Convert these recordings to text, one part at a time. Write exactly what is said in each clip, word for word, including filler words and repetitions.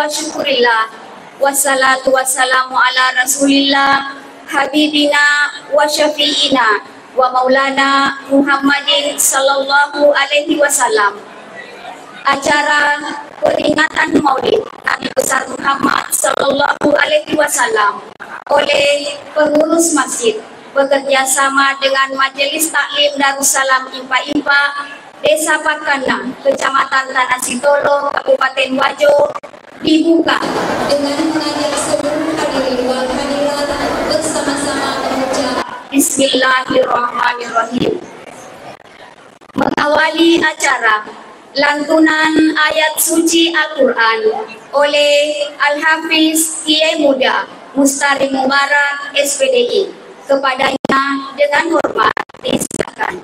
Syukurillah. Wassalatu wassalamu ala Rasulillah, habibina wa syafi'ina wa maulana Muhammadin sallallahu alaihi wasallam. Acara peringatan Maulid Nabi Besar Muhammad sallallahu alaihi wasallam oleh pengurus masjid bekerja sama dengan Majelis Taklim Darussalam Impa-Impa, Desa Pakanna, Kecamatan Tanah Sitolo, Kabupaten Wajo, dibuka dengan mengajak seluruh hadirin wal hadirat bersama-sama mengucap Bismillahirrahmanirrahim. Mengawali acara, lantunan ayat suci Al-Quran oleh Al-Hafiz Kiai Muda Mustari Mubarak, S P D I. Kepadanya dengan hormat disilakan.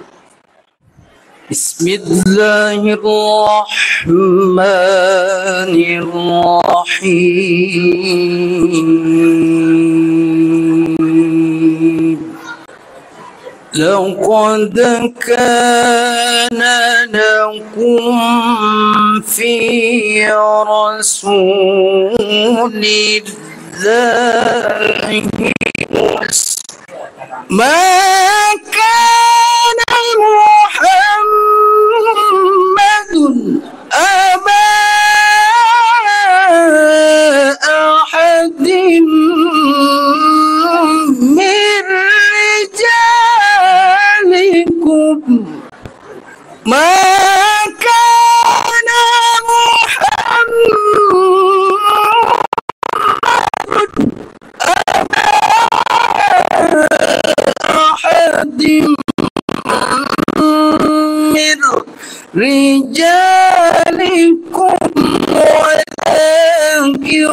Bismillahirrahmanirrahim. لقد كان لكم في رسول الله أسوة. ما كان محمد أبا أحد من رجالكم. ما كان محمد أبا أحد من رجالكم ولكن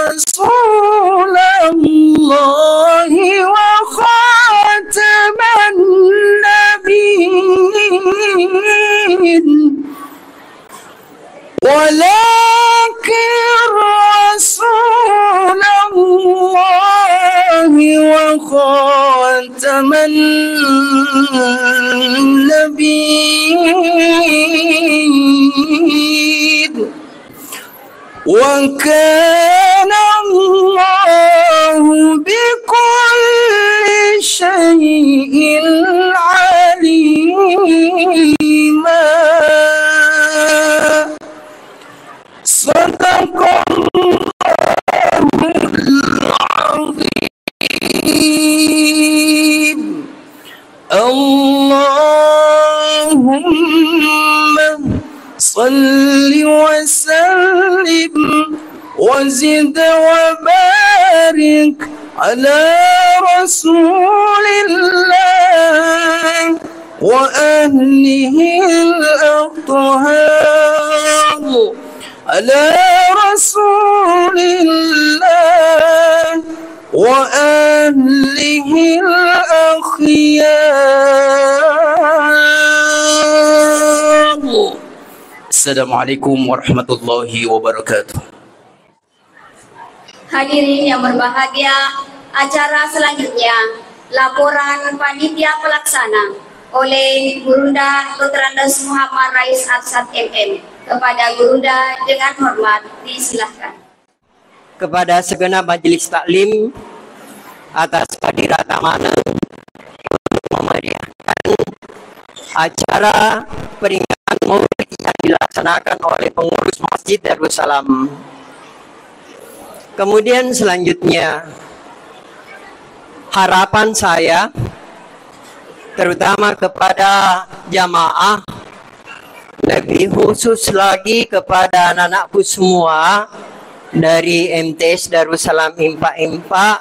رسول الله وخاتم النبيين. ولكن رسول الله وخاتم النبيين. وكان الله بكل شيء عليما. صدق الله العظيم. اللهم صل وسلم وزد وبارك على رسول الله وأهله الأطهار، على رسول الله وأهله الأخيار. السلام عليكم ورحمة الله وبركاته. Hadirin yang berbahagia, acara selanjutnya, laporan panitia pelaksana oleh Gurunda Doktor Andes Muhammad Rais Arsad M M. Kepada Gurunda dengan hormat disilahkan. Kepada segenap majelis taklim atas kehadiran amanah memeriahkan acara peringatan Maulid yang dilaksanakan oleh pengurus Masjid Darussalam. Kemudian selanjutnya, harapan saya terutama kepada jamaah, lebih khusus lagi kepada anak-anakku semua dari M T S Darussalam Impa-Impa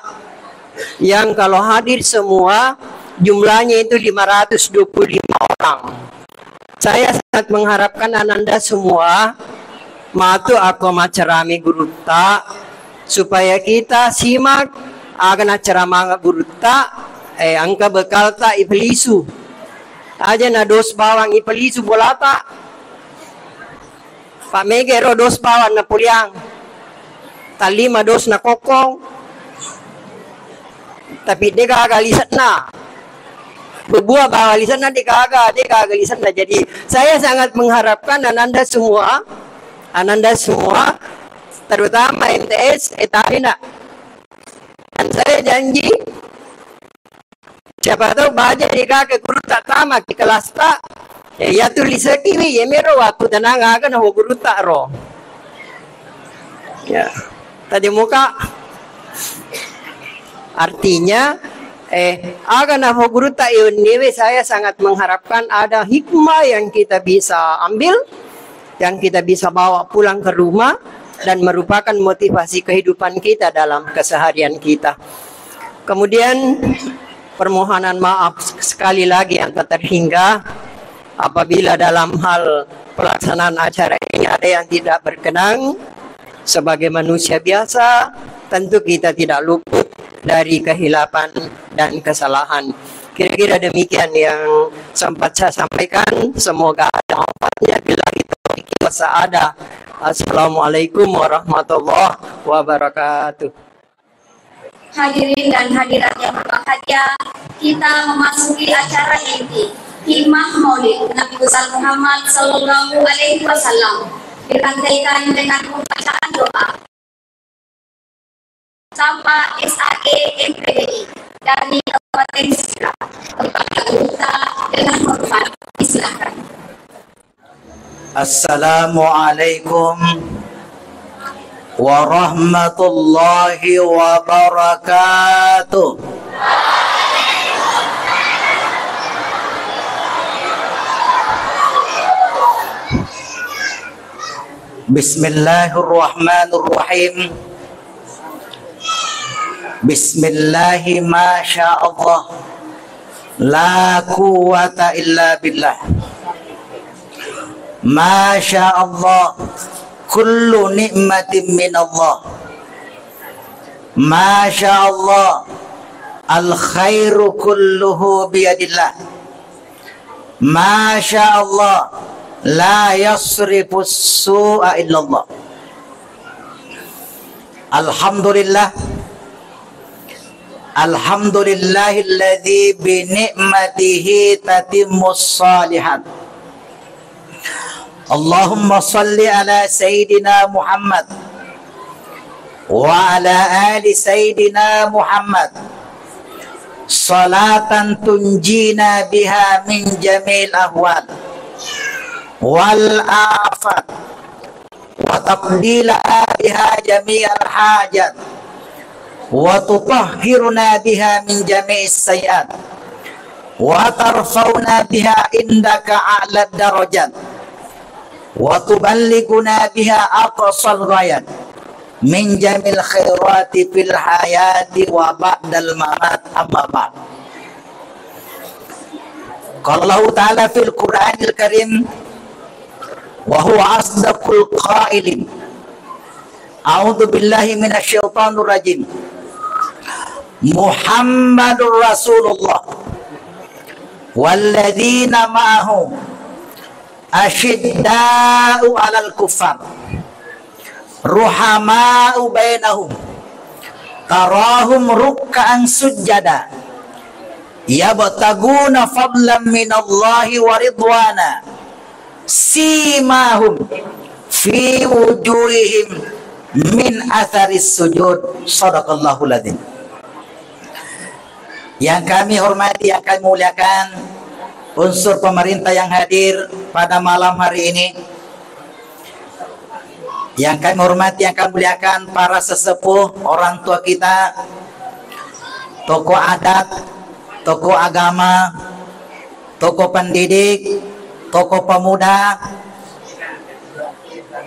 yang kalau hadir semua jumlahnya itu lima ratus dua puluh lima orang. Saya sangat mengharapkan ananda semua matu akko maccarami gurutta, supaya kita simak aga naccaramanga gurutta, eh, engka bekalta ipelisu. Aja na dos bawang ipelisu bolata. Pak mega ero dos bawang napoliang. Tallima dos na kokkong. Tapi de gaga lise'na. Bebua bawang lise'na de gaga, de gaga lise'na. Jadi saya sangat mengharapkan ananda semua, ananda semua terutama M T S, eh, tadi nak. Dan saya janji, siapa tahu baja di kake gurutta tama ki kelasta, ya, iya tulisaki wi, ya mero waktu tenang aga na gurutta ro. Ya, tadi muka. Artinya, eh, aga na gurutta iwenniwe, saya sangat mengharapkan ada hikmah yang kita bisa ambil, yang kita bisa bawa pulang ke rumah dan merupakan motivasi kehidupan kita dalam keseharian kita. Kemudian, permohonan maaf sekali lagi yang tak terhingga apabila dalam hal pelaksanaan acara ini ada yang tidak berkenan. Sebagai manusia biasa, tentu kita tidak luput dari kehilapan dan kesalahan. Kira-kira demikian yang sempat saya sampaikan. Semoga ada manfaatnya. Billahi taufiq wal sa'adah. Assalamualaikum warahmatullahi wabarakatuh. Hadirin dan hadirat yang berbahagia, kita memasuki acara inti, hikmah Maulid Nabi besar Muhammad Sallallahu Alaihi Wasallam, dirangkaikan dengan pembacaan doa. Sapa S A G M P D I dari Kabupaten Sidrap, kepada gurutta dengan hormat, disilakan. Assalamualaikum warahmatullahi wabarakatuh. Bismillahirrahmanirrahim. Bismillahi masya Allah. La quwwata illa billah. Masya Allah. Kullu ni'matin minallah. Masya Allah. Al khairu kulluhu biyadillah. Masya Allah. La yasrifus su'a illallah. Alhamdulillah. Alhamdulillahilladzi bi ni'matihi tatimmus shalihat. Allahumma salli ala Sayyidina Muhammad wa ala ali Sayyidina Muhammad, salatan tunjina biha min jamil ahwal wal afat, wa taqdila biha jami'al hajat, wa tutahhiruna biha min jami'is sayyi'at, wa tarfa'una biha indaka a'la darajat, wa tuballighuna biha aqsal ghayat min jamil khairati fil hayati wa ba'dal mamat, amma ba'd. Qala Allahu ta'ala fil Qur'anil Karim, wa huwa asdaqul qailin. A'udzu billahi minasy syaithanir rajim. Muhammadur Rasulullah walladzina ma'ahu asyidda'u 'alal kuffar ruhama'u bainahum tarahum rukka'an sujjada yabtaguna fadlan minallahi wa ridwana simahum fi wujuhihim min atharis sujud. Sadaqallahul adzim. Yang kami hormati, yang kami muliakan, unsur pemerintah yang hadir pada malam hari ini, yang kami hormati, yang kami muliakan, para sesepuh, orang tua kita, tokoh adat, tokoh agama, tokoh pendidik, tokoh pemuda,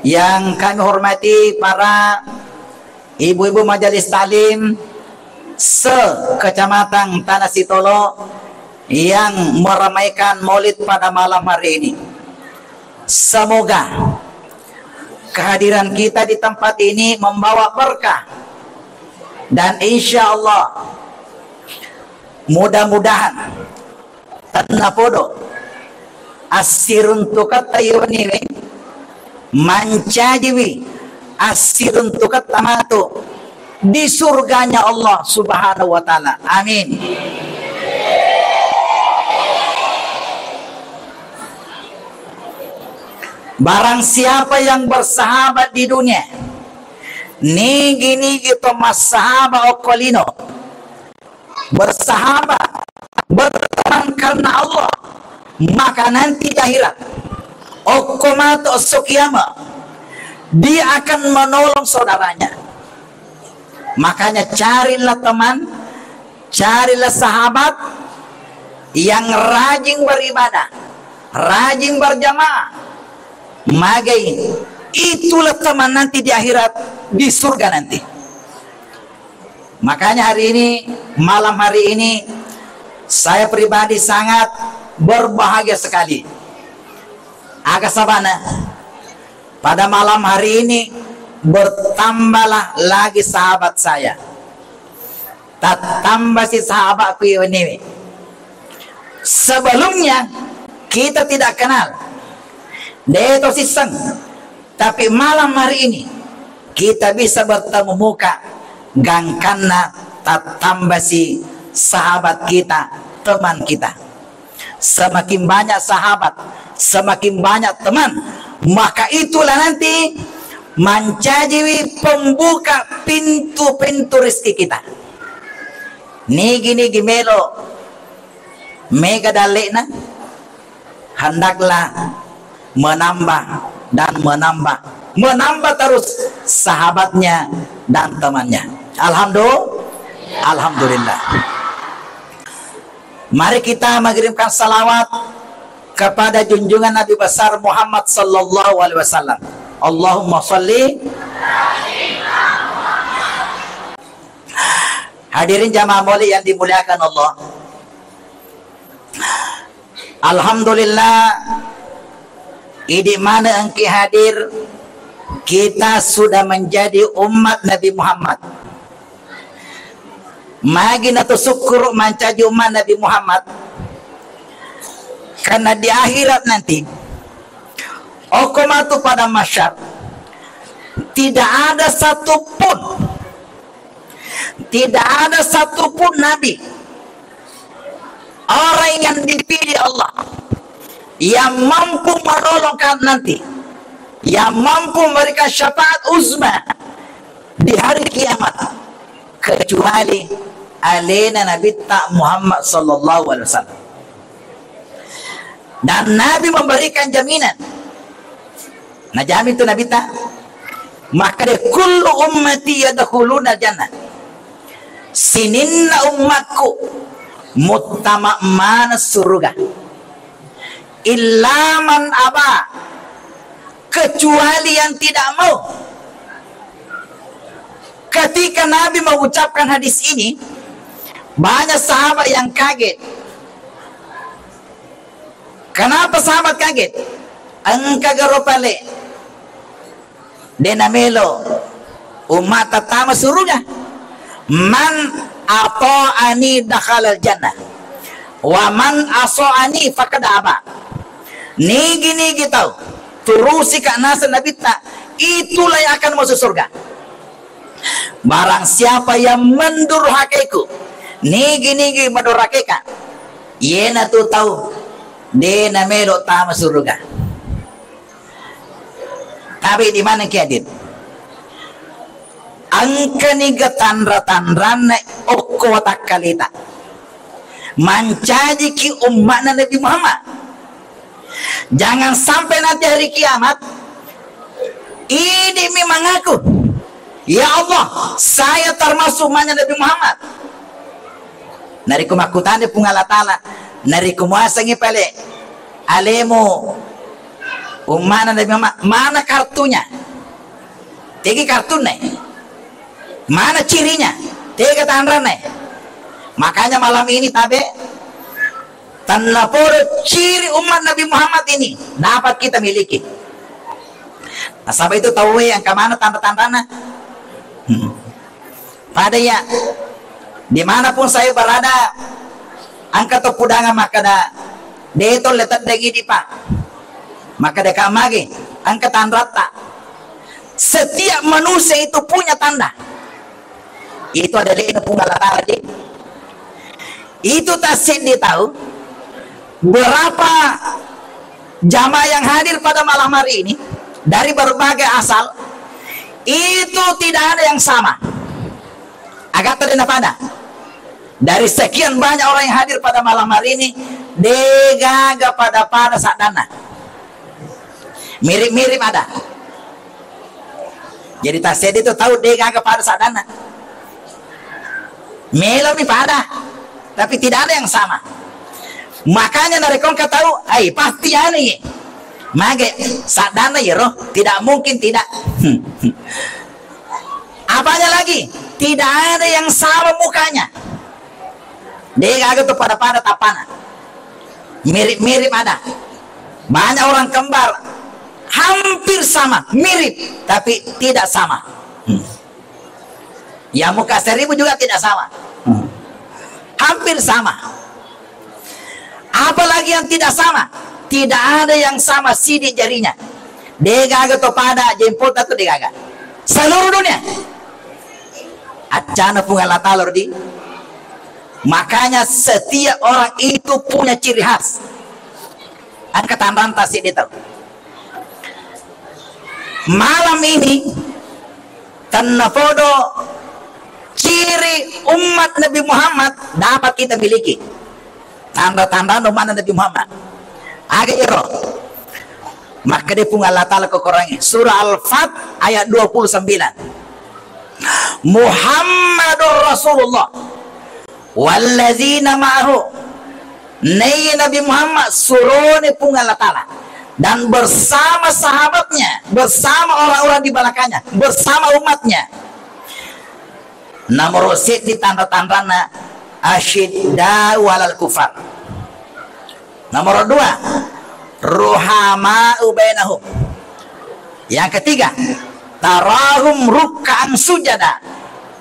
yang kami hormati, para ibu-ibu majelis taklim se-Kecamatan Tanah Sitolo yang meramaikan Maulid pada malam hari ini. Semoga kehadiran kita di tempat ini membawa berkah, dan insya Allah, mudah-mudahan tennapodo assiruntuketta yoniwe mancajiwi assiruntuketta matu di surganya Allah Subhanahu wa Ta'ala. Amin. Barang siapa yang bersahabat di dunia Nigi-nigi to massahaba okko lino, bersahabat, berteman karena Allah, maka nanti di akhirat, okko mato esso kiamat, dia akan menolong saudaranya. Makanya carilah teman, carilah sahabat yang rajin beribadah, rajin berjamaah. Magai, itulah teman nanti di akhirat, di surga nanti. Makanya hari ini, malam hari ini, saya pribadi sangat berbahagia sekali. Aga sabana, pada malam hari ini bertambahlah lagi sahabat saya. Tattambasi sahabatku iweniwi. Sebelumnya kita tidak kenal. Deto sisseng. Tapi malam hari ini kita bisa bertemu muka, gangkanna tattambasi sahabat kita, teman kita. Semakin banyak sahabat, semakin banyak teman, maka itulah nanti mancajiwi pembuka pintu-pintu rezeki kita. Nigi-nigi melo mega dalle'na, hendaklah menambah dan menambah, menambah terus sahabatnya dan temannya. Alhamdulillah. Alhamdulillah. Mari kita mengirimkan salawat kepada junjungan Nabi besar Muhammad sallallahu alaihi wasallam. Allahumma salli. Hadirin jamaah maulid yang dimuliakan Allah. Alhamdulillah, idi mana engki hadir, kita sudah menjadi umat Nabi Muhammad. Magi natu sukkuru mancaji umat Nabi Muhammad, karena di akhirat nanti, okko matu pada mahsyar, tidak ada satu pun, tidak ada satu pun nabi, orang yang dipilih Allah, yang mampu menolong kalian nanti, yang mampu memberikan syafaat uzma di hari kiamat, kecuali alena Nabitta Muhammad sallallahu alaihi wasallam. Dan Nabi memberikan jaminan. Najamin tu Nabitta, makkeda, "Kullu ummati yadkhuluna jannah." Sininna ummakku muttama mana suruga. Illa man aba, kecuali yang tidak mau. Ketika Nabi mengucapkan hadis ini, banyak sahabat yang kaget. Kenapa sahabat kaget? Engka garo pale de namelo ummata tama suruga. Man ata'ani dakhalal jannah, wa man asa'ani faqad aba. Nigi-nigi tau turusi ka naseng Nabitta, itulah yang akan masuk surga. Barang siapa yang mendurhakaiku, nigi-nigi mendurhakaika, iyanatu tau de namelo tama suruga. Tapi di mana kiadit? Engkani ga tanra-tanranna okko watakkalita mancajiki umma'na Nabi Muhammad. Jangan sampai nanti hari kiamat, idimi mangaku, "Ya Allah, saya termasuk umma'na Nabi Muhammad." Narekko makkutana Puang Allah Ta'ala, narekko muasengngi pale alemu umma'na Nabi Muhammad, mana kartunya? Tegi kartunna? Mana cirinya? Tega tanranna? Makanya malam ini tabe, tennapodo ciri umat Nabi Muhammad ini dapat kita miliki. Nasaba itu tauwe engka mana tanra-tanrana. Hmm. Pada ya, dimanapun saya berada, engka to pudangan makkeda, "De tolle teddeng idi, Pak." Makkeda ka magi, engka tanratta. Setiap manusia itu punya tanda. Itu ada lena Puang Allah Ta'ala, Ji. Itu tasseddi tau, berapa jamaah yang hadir pada malam hari ini dari berbagai asal, Itu tidak ada yang sama. Agatta de' napada. Dari sekian banyak orang yang hadir pada malam hari ini, de' gaga pada-pada saddanna. Mirip-mirip ada. Jadi taseddi tu tau de' gaga pada saddanna. Melomi pada, tapi tidak ada yang sama. Makanya narekko engka tau, ai, pasti anu ye. Mage saddanna yero, tidak mungkin tidak. Apanya lagi? Tidak ada yang sama mukanya. De' gaga tu pada-pada tappana. Mirip-mirip ada. Banyak orang kembar, hampir sama, mirip, tapi tidak sama. Hmm. Ya, muka seribu juga tidak sama. Hmm. Hampir sama. Apalagi yang tidak sama? Tidak ada yang sama sidik jarinya. De' gaga to pada jempolta tu, de' gaga. Seluruh dunia. Accana Puang Allah Ta'ala di. Makanya setiap orang itu punya ciri khas. Engka tanranta siddi tau. Malam ini, tennapodo ciri umat Nabi Muhammad dapat kita miliki. Tanda-tanda umat Nabi Muhammad. Aga ero? Makkeda Puang Allah Ta'ala ko Korangnge, surah Al-Fat ayat dua puluh sembilan. Muhammadur Rasulullah walladzina ma'ahu. Naiya Nabi Muhammad surone Puang Allah Ta'ala dan bersama sahabatnya, bersama orang-orang di belakangnya, bersama umatnya. Nomoro seddi tanra-tanranna, asyidda walal kufar. Nomor dua, ruhama'u bainahum. Yang ketiga, tarahum rukka'an sujada.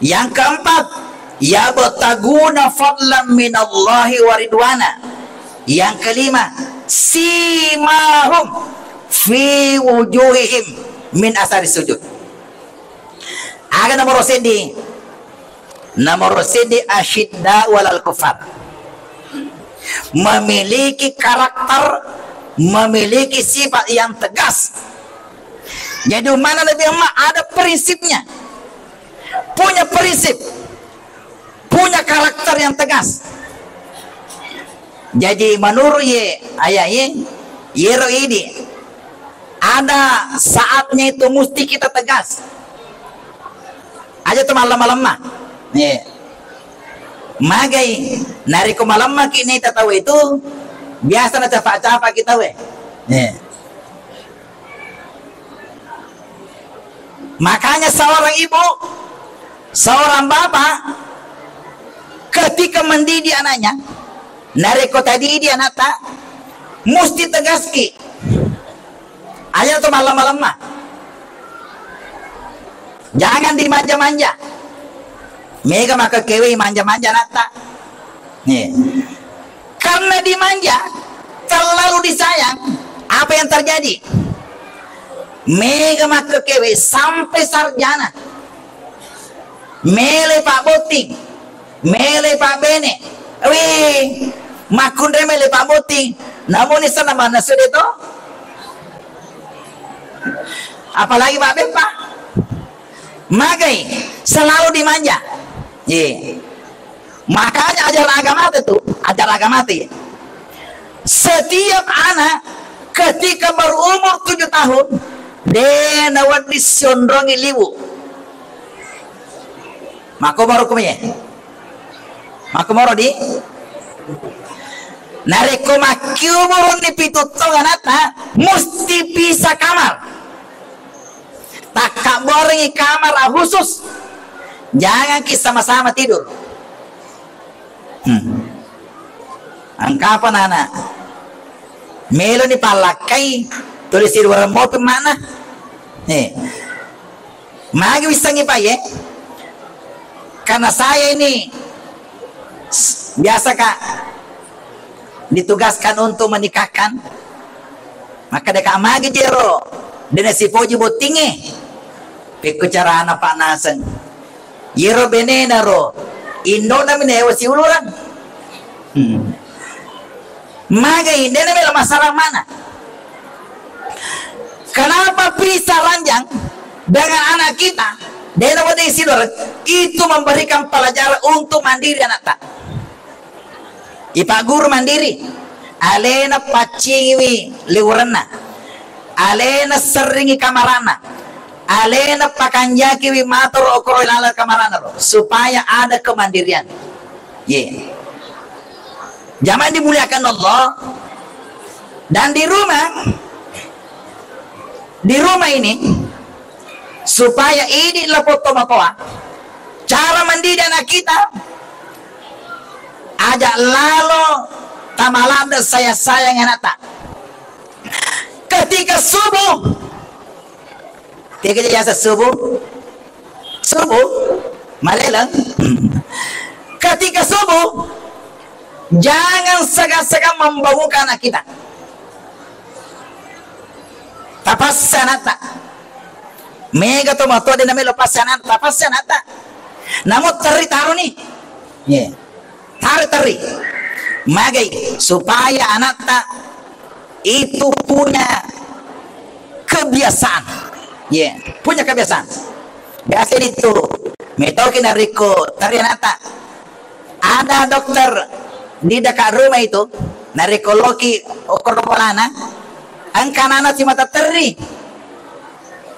Yang keempat, yabtaguna fadlan minallahi wa ridwana. Yang kelima, simahum fi wujuhihim min asari sujud. Aga nomor seddi? Nomor seddi, asyidda walal kufar. Memiliki karakter, memiliki sifat yang tegas. Jadi, mana Nabi Muhammad ada prinsipnya. Punya prinsip. Punya karakter yang tegas. Jadi, menurut ye, ayah ye, yero idi. Ada saatnya itu mesti kita tegas. Aja tu malemma-lemma. Ye. Magai, narekko malemma ki ni tau itu, biasa na cafa-cafa kita we. Ye. Makanya seorang ibu, seorang bapak, ketika mendidik anaknya, narekko tadidi anatta, musti tegaski. Aja tu malemma-lemma. Jangan dimanja-manja. Mega makkekewei manja-manja anatta. Nih. Karena dimanja, terlalu disayang, apa yang terjadi? Mega makkekewei sampai sarjana. Mele pabbotting, mele pabbene. Wih, makkunrai mele pabbotting. Namuni sana mana sudah to? Apalagi mabbeppa. Magai, selalu dimanja. Ye. Makanya ajaran agama itu, ajaran agama itu, ya. Setiap anak ketika berumur tujuh tahun, de nawedding sionrongi liwu. Makko baru kumie. Makko moro di. Narekko makkiumurunni pitu taung anatta, musti pisah kamar. Takkabbuarengngi kamar khusus. Jangan ki sama-sama tidur. Hmm. Engkapa nana? Meloni pallakkai, tuli siduareng mopi mana? Eh. Magi wissengngi, Pak, ye? Karena saya ini s-, biasa, Kak, ditugaskan untuk menikahkan. Maka deka magi jero, dena sipoji bottinge. Pekko carana, Pak, naseng. Yero benena ro, indona menewa siulurang. Hmm. Magai, dena melo masarang mana? Kenapa pisah ranjang? dengan anak kita, dena wedding sidoreng, itu memberikan pelajaran untuk mandiri anakta. Ipagguru mandiri, alena paccingiwi liwerenna, alena serringi kamarana, alena pakanjakiwi matoro okoro laleng kamarana ro, supaya ada kemandirian. Ye. Jamaah dimuliakan Allah, dan di rumah, di rumah ini, supaya idi lapotto matoa, cara mendidik anak kita, aja lalo tamaladde sayang-sayang anakta. Ketika subuh, Tega jasa subuh? Subuh? Maleleng? Ketika subuh, jangan segan-segan membangunkan anak kita. Tapassi anakta. Mega to matoa de namelo passi anakta, tapassi anakta. Namun terri taroni. Ye. Tari-tari. Magai supaya anakta itu punya kebiasaan. Ye, punya kebiasaan. Biasa itu metoki narekko teri anakta. Ada dokter di dekat rumah itu, narekko loki okoro bolana, engka anana simata teri.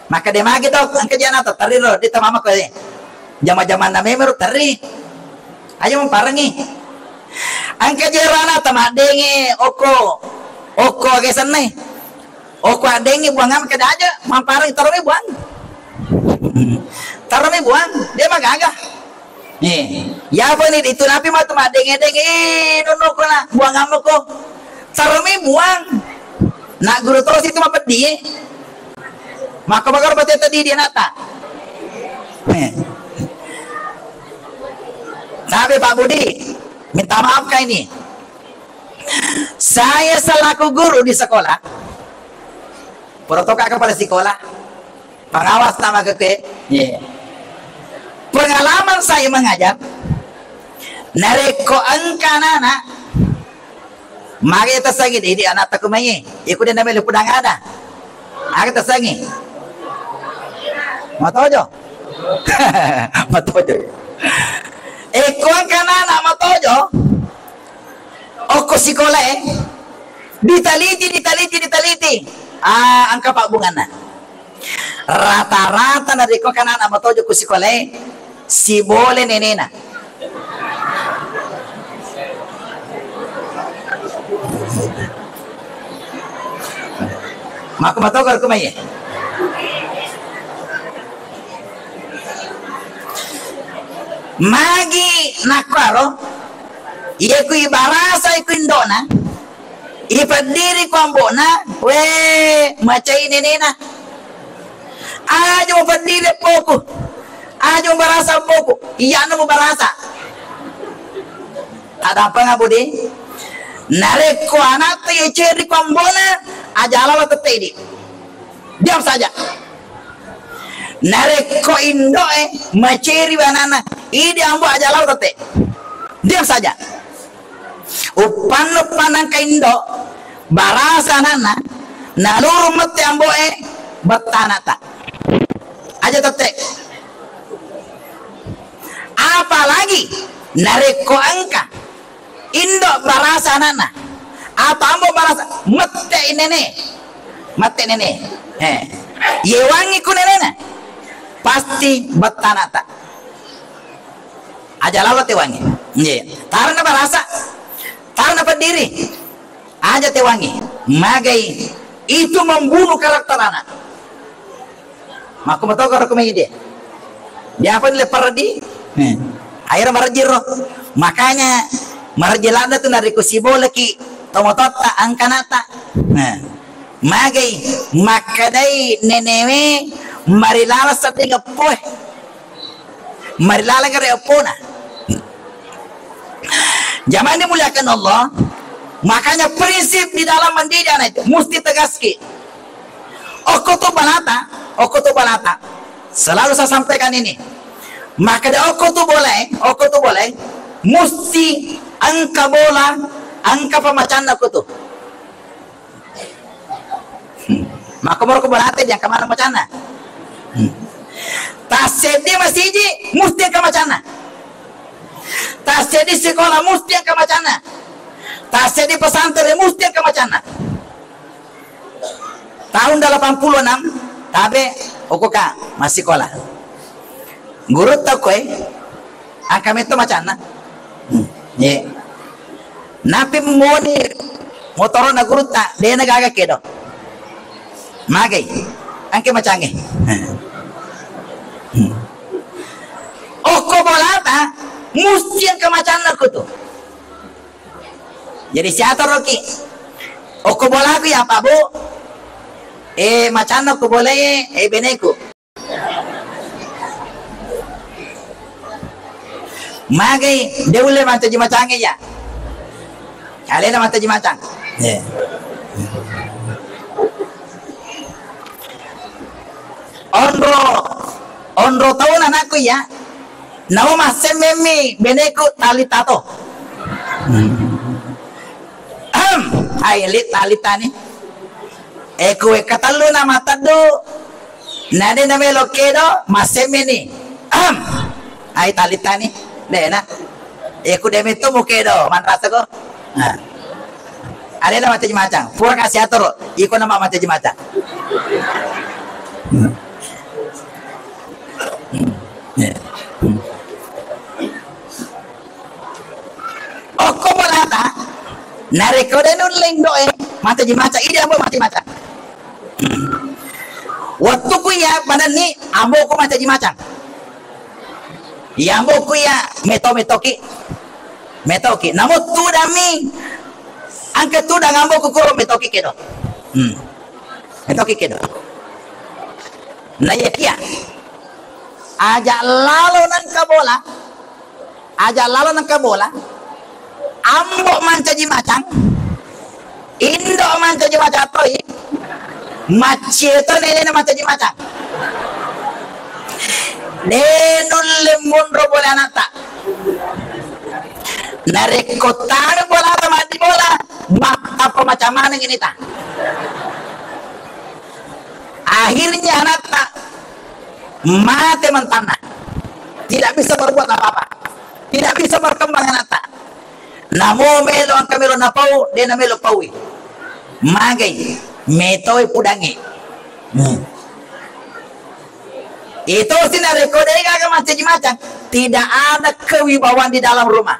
Maka de magi to, engka jana to teri ro, di tamamako, eh. Jama-jamanna memero teri. Ayo mamparengi. Engka jero anakta maddenge okko, okko aga senna. Okko addengi buang, makkeda aja, mampareng, taromi buang. Taromi buang, de magaga. Nih, ya apa nih, itu napi matu maddenge-denge, eh, nonno ko na, buang amma ko. Taromi buang. Nak guru terus itu mapeddi. Maka bakar pateta di dia nata. Nih. Tapi Pak Budi, minta maaf kah ini? Saya selaku guru di sekolah, protokol kepala sekolah, pengawas nama keke, iya. Pengalaman saya mengajar, narekko engka anak-anak, magi tasangi, ini anak taku mai, iku dia namanya pudang ada. Aga tasangi? Matojo. Matojo. Ekko engka anak-anak matojo. Okko sikolae, ditaliti, ditaliti, ditaliti. Ah, engka pabbunganna. Rata-rata narekko engka anak-anak matojo ko sikolae, sibole nenena. Makko matokor kumai. Magi nakkuaro, iya ku ibarasa iku indona, ipeddiri ku ambona, we, macai nenena. Aja mupeddiri poku, aja mubarasa poku, iyana mubarasa. Tadampeng Abu di. Narekko anatta iya ceri ku ambona, aja lalo tette idi. Diam saja. Narekko indoe maceri anana, idi ambo aja lalo tette. Diam saja. Uppannu panangka indo, barasa anana, naluru mette amboe, betta anata. Aja tette. Apalagi narekko engka indo barasa anana, atau ambo barasa, mette nene, mette nene. Eh, yewangi ku nenena, pasti betta anata. Aja lalo tewangi. Nggih. Tarna barasa, tarna peddiri. Aja tewangi, magai itu membunuh karakter anak. Makko matokoro ko mai dia. Dia apa nilai paradi? Eh. Akhirnya marajiro. Makanya marajilada tu narekko siboleki tomototta angkanata. Nah, magai makkadai nenewe marilala sedding eppoe. Marilaleng ri eppona. Jamaah dimuliakan Allah, makanya prinsip di dalam mendidik anak itu mesti tegas ki. Okko tu balata, okko tu balata. Selalu saya sampaikan ini. Maka da okko tu boleh, okko tu boleh, mesti engka bola, engka pemacanna okko tu. Hmm. Makko moro ko bolate diangka maneng macanna. Hmm. Tasseddi masiji, musti engka macanna. Tasseddi sikola, musti engka macanna. Tasseddi pesantren, musti engka macanna. Tahun delapan puluh enam, tabe, okoka massikola. Gurutta okkoe, engka metto macanna. Hmm. Ye. Napi moni motorona gurutta, dena gaga kedo. Magai, engka macangnge. Hmm. Okko bolata, musti engka macanna kutu. Jadi siatoroki. Okko bolaku ya, Pak Bu. Eh, macanna okko bolae, eh, beneku. Magai, de ulle mancaji macangnge ya. Alena mancaji macang. Eh. Onro, onro tauna anakku ya. Namo massemmemmi beneku tali tato. Hmm. Ahem, ai li tali tani. Eh, kue katelluna mateddu. Nade namelo kedo, massemmeni. Ahem. Ai tali tani. Dena. Eh, ku deme tu mukedo, manrasa ko. Nah. Alena mancaji macang. Pura kasi atoro, iko nama mancaji macang. Hmm. Hmm. Ya. Hmm. Okko bolata, narekko de nulle indoe, mancaji macang, idi ambo mancaji macang. Hmm. Wettuku iya manenni, amboku mancaji macang. Iya amboku iya meto-metoki. Metoki. Namo tudammi. Engka tudang amboku kuro metoki kedo. Hmm. Metoki kedo. Nah, iya kia. Aja lalo nengka bola. Aja lalo nengka bola. Ambo mancaji macang. Indo mancaji macang toi. Maccie to nenena mancaji macang. De nulle monro bola anatta. Narekko tana bola, maddi bola, mattappa macam maneng ini ta. Akhirnya anatta mate mentanna. Tidak bisa berbuat apa-apa. Tidak bisa berkembang anatta. Namo melo engka melo napau, de namelo paui. Magai, metoi pudangi. Hmm. Itu sih narekko de gaga mancaji macang, tidak ada kewibawaan di dalam rumah.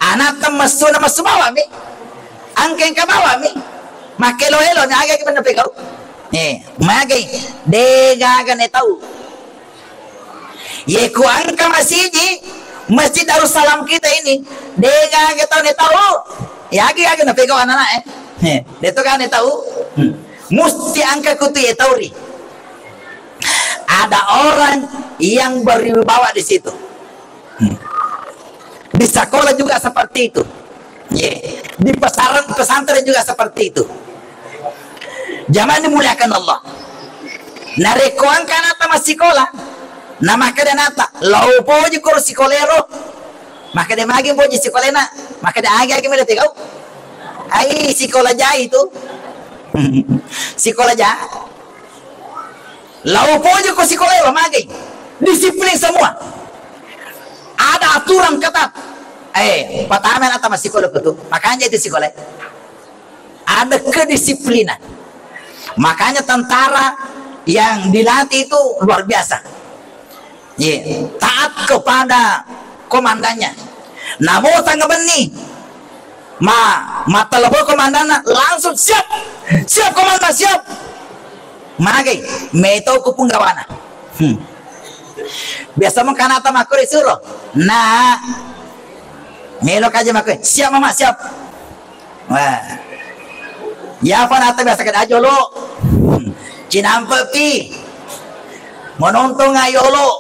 Anatta messuna messu bawami. Engka engka bawami. Makkelo-elo ni aga ki pegau. Eh, magai, de gaga ne tau. Ye ku engka masiji, Masjid Darussalam kita ini, de gaga tau ne tau. Yagi gaga napegau anak-anak, eh. He, de to gaga ne tau. Hmm. Musti engka kutu ye tauri. Ada orang yang berwibawa di situ. Hmm. Di sekolah juga seperti itu. Ye. Di pesantren, pesantren juga seperti itu. Jamaah dimuliakan Allah. Narekko engka anatta massikola, na makkeda anatta, "Lao poji koro sikolero." Makkeda, "Magi poji sikolena?" Makkeda, "Agi-agi meda tegau." Ai, sikola ja itu. Sikola ja. Lao poji ko sikola, magai. Disiplin semua. Ada aturan ketat. Eh, pertama anatta massikola itu. Makanya itu sikola. Ada kedisiplinan. Makanya tentara yang dilatih itu luar biasa. Ye, taat kepada komandannya. Namo tangga benni, ma, mattelepon komandanna, langsung, "Siap! Siap, komandan, siap!" Magai, metau ku punggawana. Hmm. Biasa mengkanata makko disuruh. Nah, melo kaja makko, "Siap, Mama, siap." Wah. Iya fa nata biasa kada jolo. Cinampe pi. Menonton ayolo.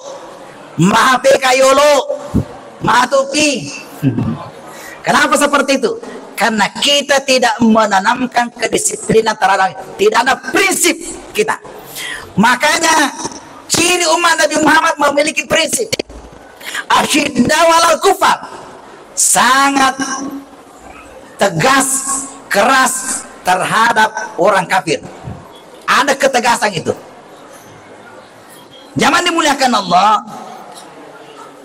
Mahape kayolo. Matu pi. Kenapa seperti itu? Karena kita tidak menanamkan kedisiplinan terhadap, tidak ada prinsip kita. Makanya ciri umat Nabi Muhammad memiliki prinsip. Asyiddau alal kufar, sangat tegas, keras terhadap orang kafir. Ada ketegasan itu. Jamaah dimuliakan Allah,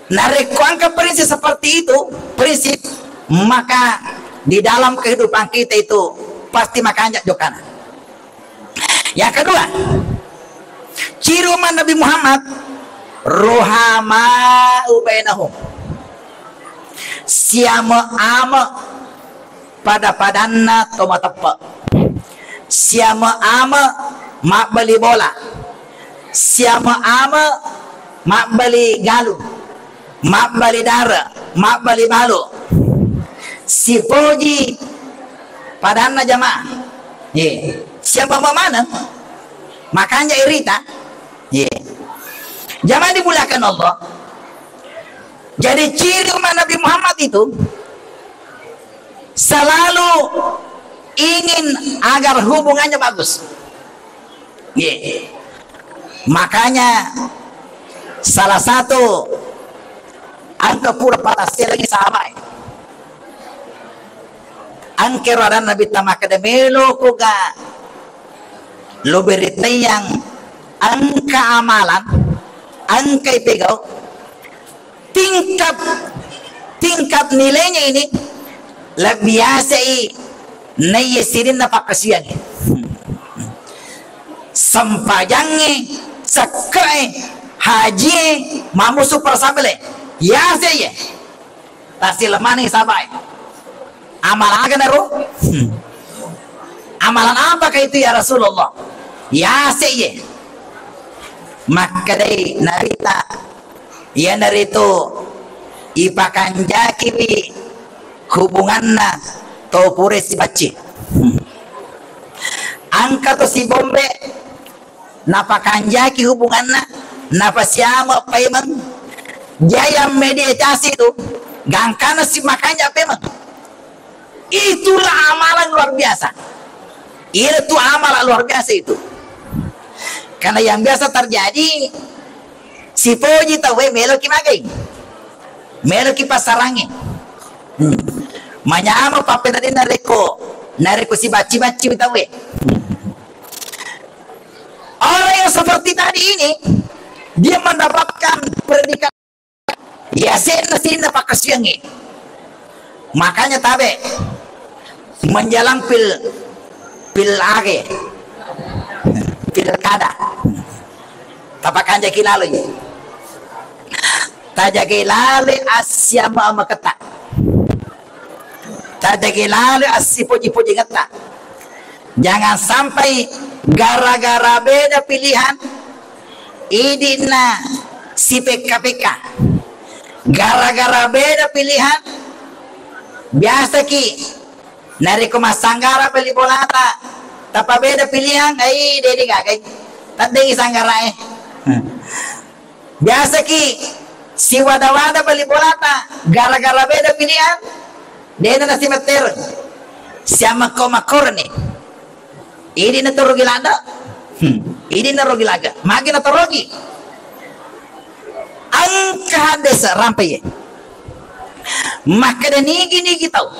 narekko engka prinsip seperti itu, prinsip, maka di dalam kehidupan kita itu pasti makanja jokkana. Yang kedua, ciri umat Nabi Muhammad, ruhama'u bainahum. Siame-ame pada-padanna to mateppe. Siame-ame mabbali bola. Siame-ame mabbali galung. Mabbali dare, mabbali balu. Sipoji padanna jamaah. Ye. Siame-ame maneng. Makanja irita. Ye. Jamaah dimuliakan Allah. Jadi ciri umat Nabi Muhammad itu selalu ingin agar hubungannya bagus. Ye. Makanya salah satu engka pura pataselengi sahabat. Engkero adanna Nabitta makkeda, melo koga lo beritaiang engka amalan, engka ipegau, tingkat, tingkat nilainya ini lebih biasa i naiya sininna pakkasiwiangnge. Sempajangnge, sekke'e, hajie, mammusu persabele. Yase ye. Tassilemani sabai. Amal aga naro? Hmm. Amalan apakah itu ya Rasulullah? Yase ye. Makkedai Nabitta, iyanaritu ipakanjakiwi hubunganna to pura sibacci. Hmm. Engka to sibombe napakanjaki hubunganna, napasiame paimeng. Jaya meditasi tu, gangkana si makanja paimeng. Itulah amalan luar biasa. Itu amalan luar biasa itu. Karena yang biasa terjadi, sipoji tauwe meloki magai. Meloki passarangi. Hmm. Manyameng pappeneddinna rekko, narekko sibacci-bacci tauwe. Orang yang seperti tadi ini, dia mendapatkan predikat yasenna sinna pakkasiwiangnge. Makanya tabe menjelang pil, pil age, pilkada. Tapakanjaki laloi. Tajagai laloi assiame-ameketta. Tajagai laloi assipoji-pojingetta. Jangan sampai gara-gara beda pilihan, idi'na sipekka-pekka. Gara-gara beda pilihan, biasaki narekko massanggara bali bolata, tappa beda pilihan, ai, dede gagai. Taddengi sanggarae. Biasaki siwada-wada bali bolata, gara-gara beda pilihan, dena nasimettereng. Siammakko-makkoreni. Idi natorugi ladde. Hmm. Idi narogi laga. Magi natorogi. Engka haddese rampe ye. Makkeda nigi-nigi tau.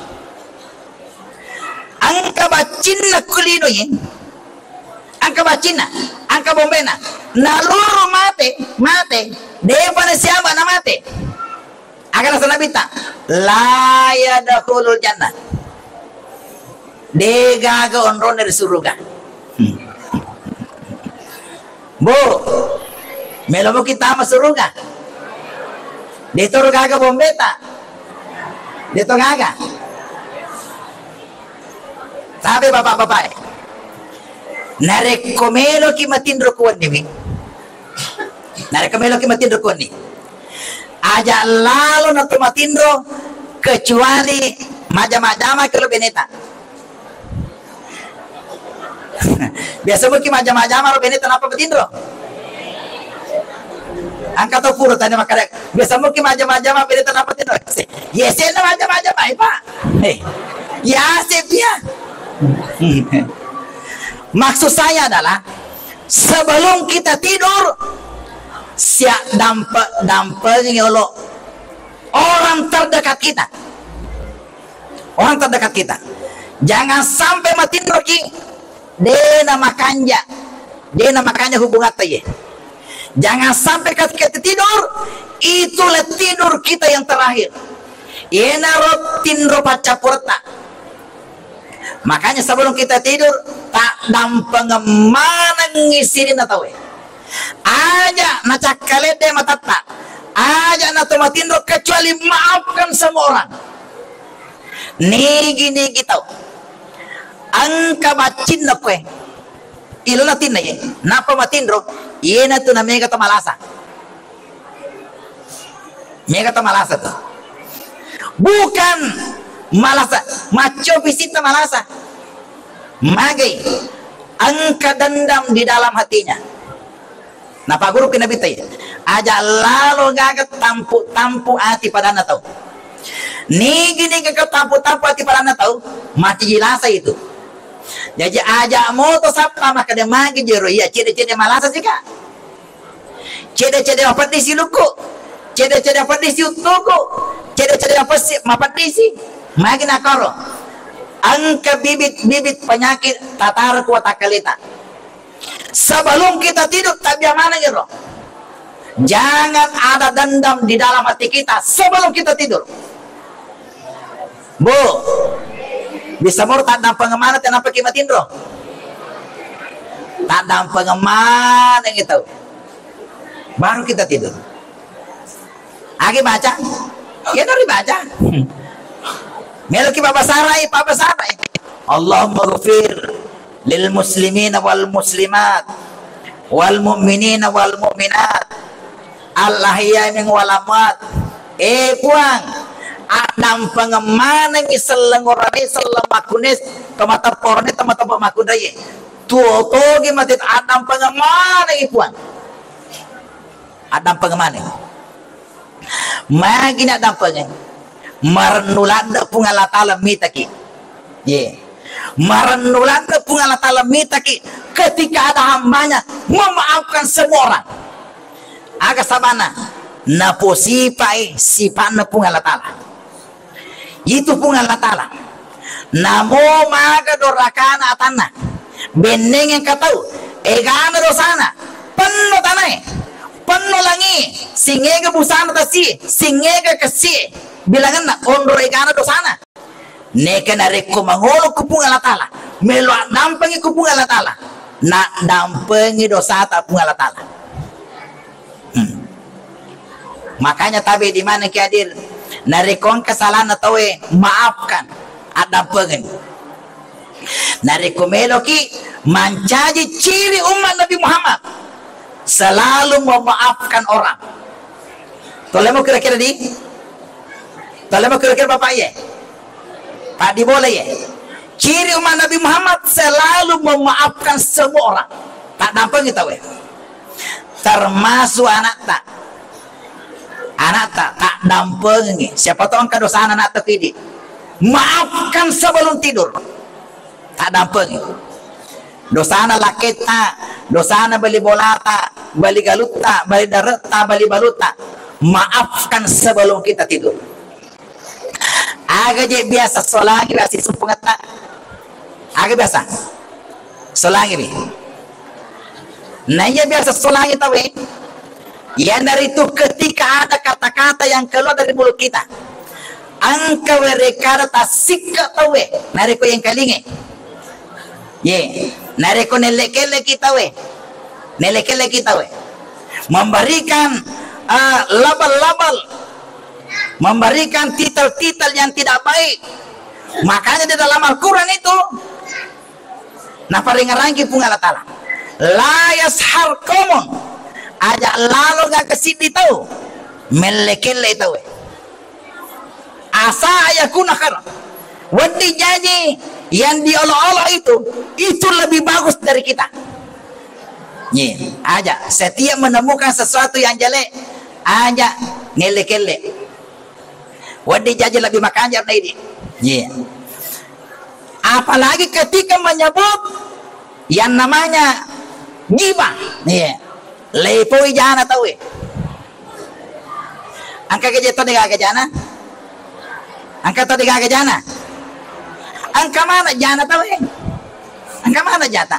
Engka baccinna kulinoe, engka baccinna, engka bombena, naluru mate, mate, depa nasiaba namate. Aga nasa Nabitta, la yadkhulul jannah, degaga onronna ri suruga. Hmm. Bu, melo muki tama suruga? Detoro gaga bombeta? Deto gaga? Tapi bapak-bapak, narekko meloki matinro kuwenniwi, narekko meloki matinro kuwenni, aja lalo nato matinro kecuali majama-jama kelo beneta. Biasa muki majama-jama ro beneta nappa matinro. Engka to pura tanya makkeda, biasa muki majama-jama beneta nappa matinro. Yese na majama-jama, eh, Pak. Eh, ya, Asep, ya. Maksud saya adalah, sebelum kita tidur, siap dampe-, dampengi olo orang terdekat kita. Orang terdekat kita. Jangan sampai matinroki, dena makanja, dena makanja hubungatta ye. Jangan sampai ketika tidur, itulah tidur kita yang terakhir. Iyanaro tinro paccappuretta. Makanya sebelum kita tidur, taddampengeng manengngi sininna tauwe. Aja nacakkaledde matatta, aja natomatinro, kecuali maafkan semua orang. Nigi-nigi tau engka baccinna koe, ilona tinna ye, nappa matinro, iyanatu na mega to malasa. Mega to malasa tu. Bukan malasa, maccopi sitta malasa. Magai, engka dendam di dalam hatinya. Napagguruki Nabitta, aja lalo gaga tampu-tampu ati padanna tau. Nigi-nigi ke tampu-tampu ati padanna tau, mati jilasa itu. Jaji aja moto sappa makkeda magi jero iya cede-cede malasa sika. Cede-cede mapeddisi lukku, cede-cede mapeddisi uttuku, cede-cede mapessi-, mapeddisi. Magi nakoro. Engka bibit-bibit penyakit tataro ku watakkaleta. Sebelum kita tidur, tabbia maneng iro. Jangan ada dendam di dalam hati kita sebelum kita tidur. Bu, bisa moro taddampengeng maneng tennampaki matinro? Taddampengeng maneng itu. Baru kita tidur. Agi baca? Iya, nari baca. Meloki pabasarai, pabasarai. Allahumma ghafir lil muslimina wal muslimat, wal mu'minina wal mu'minat, al ahya'i minhum wal amwat. Eh, Puang, addampengeng manengngi selleng orane, selleng makkune, tomatoa orane, tomatoa makkunraie. Tuo togi mate, addampengeng manengngi, Puang. Addampengeng maneng. Magi naddampengeng? Marennu ladde Puang Allah Taala mitaki. Ye. Marennu ladde Puang Allah Taala mitaki ketika ada hambanya memaafkan semua orang. Aga sabana? Naposipai sipanna Puang Allah Taala. Itu Puang Allah Taala. Namo maga dorakana atanna. Benneng engka tau, egana dosana, penno tanae, penno langi, singega busana tasi, singega kessi, bilangenna onro egana dosana. Neka narekko mangolo ku Puang Allah Taala, melo addampengi ku Puang Allah Taala, naddampengi dosata Puang Allah Taala. Hmm. Makanya tabe di mana ki hadir, narekko engka salana tauwe, maafkan, addampengeng. Narekko meloki mancaji ciri umat Nabi Muhammad, selalu memaafkan orang. Tolemo kira-kira di? Tolemo kira-kira Bapak ye? Paddi bola ye? Ciri umat Nabi Muhammad selalu memaafkan semua orang. Taddampengi tauwe. Termasuk anakta. Anakta, taddampengi. Siapa tahu engka dosana anakta kidi. Maafkan sebelum tidur. Taddampengi. Dosana lakketta, dosana bali bolata, bali galutta, bali daretta, bali balutta. Maafkan sebelum kita tidur. Aga je biasa solangi wi asisseng pungetta? Aga biasa? Solangi wi. Naiya biasa solangi tauwe, iyanaritu ketika ada kata-kata yang keluar dari mulut kita. Engka werekada tassikke tauwe, narekko yengkalinge. Ye, narekko nelle-kelle kita we. Nelle-kelle kita we. Memberikan, eh, label-label. Memberikan titel-titel yang tidak baik. Makanya di dalam Al-Quran itu, naparingerangki Puang Allah Taala, "La yaskhar qaumun," aja lalo gaga siddi tau melle-kelle tau. Asa ayakuna khair. Wedding jaji yang diolok-olok itu, itu lebih bagus dari kita. Ye, aja setiap menemukan sesuatu yang jelek, aja ngelle-kelle. Wedding jaji lebih makanja na idi. Ye. Apalagi ketika menyebut yang namanya ghibah. Ye. Leipoi jana tauwe. Engka gaja to degaga jana? Engka to degaga jana? Engka mana jana tauwe? Engka mana jata?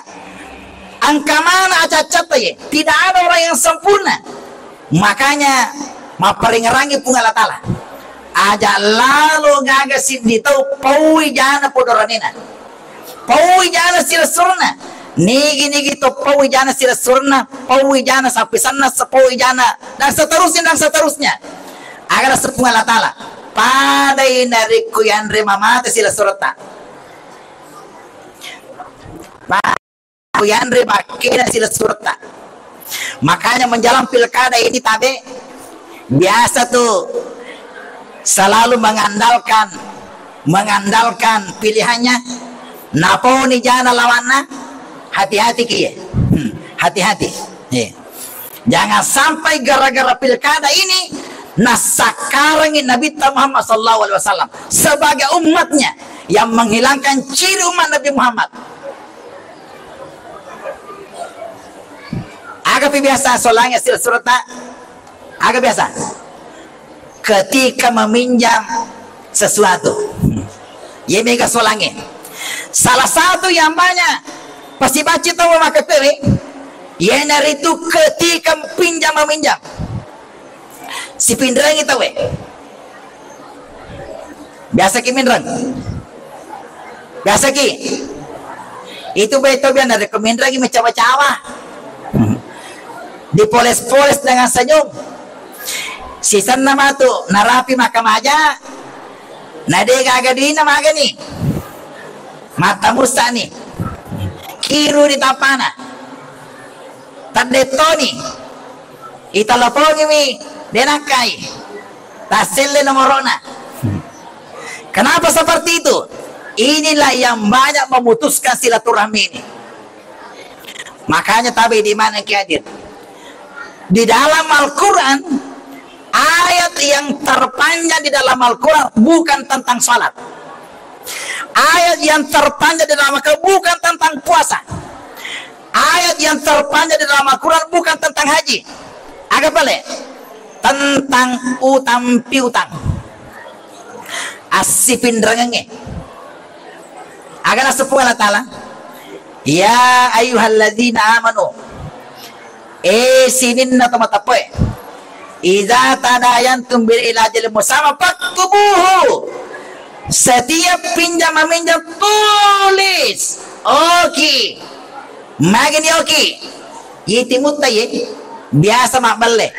Engka mana acaccatta ye. Tidak ada orang yang sempurna. Makanya mapparengerangi Puang Allah Ta'ala. Aja lalo gaga siddi tau paui jana podoranena. Paui jana silessurna. Nigi-nigi to paui jana silessurna, paui jana sappisanna, paui jana, dan seterusnya, dan seterusnya. Aga naseng Puang Allah Ta'ala, padai narekko yanre mamata silessuretta. Yanre bakkena silessuretta. Makanya menjelang pilkada ini tabe biasa tuh selalu mengandalkan mengandalkan pilihannya, naponi jana lawanna, hati-hati ki ye. Hmm, hati-hati. Iya. Jangan sampai gara-gara pilkada ini nassakkarangi Nabitta Muhammad sallallahu alaihi wasallam sebagai umatnya yang menghilangkan ciri umat Nabi Muhammad. Aga pi biasa solangi silessuretta? Aga biasa? Ketika meminjam sesuatu. Ye mega solangi. Salah satu yang banyak pasti baca tahu maka pewe. Yenaritu ketika pinjam meminjam. Sipinrengi tauwe. Biasa ki minreng. Biasa ki. Itu beto biar narekko minrengi mencawa-cawa. Dipoles-poles dengan senyum. Sisenna matu narapi makkamaja. Na de gaga duina magani. Mattamussani. Kiru di tappana. Taddettoni. Itelepongiwi, de nakkai. Tasselle nomorona. Kenapa seperti itu? Inilah yang banyak memutuskan silaturahmi ini. Makanya tabe di mana ki hadir. Di dalam Al-Quran, ayat yang terpanjang di dalam Al-Quran bukan tentang salat. Ayat yang terpanjang di dalam Al-Quran bukan tentang puasa. Ayat yang terpanjang di dalam Al-Quran bukan tentang haji. Aga pale? Tentang utang piutang. Assipinrengengnge. Aga naseng Puang Allah Ta'ala? Ya ayyuhalladzina amanu. Eh, sininna to mateppe. Idza tadayantum bil ila ajalin musamma faktubuhu. Setiap pinjam meminjam tulis. Oke. Magini oke. Ye timutta ye. Biasa mabbelle.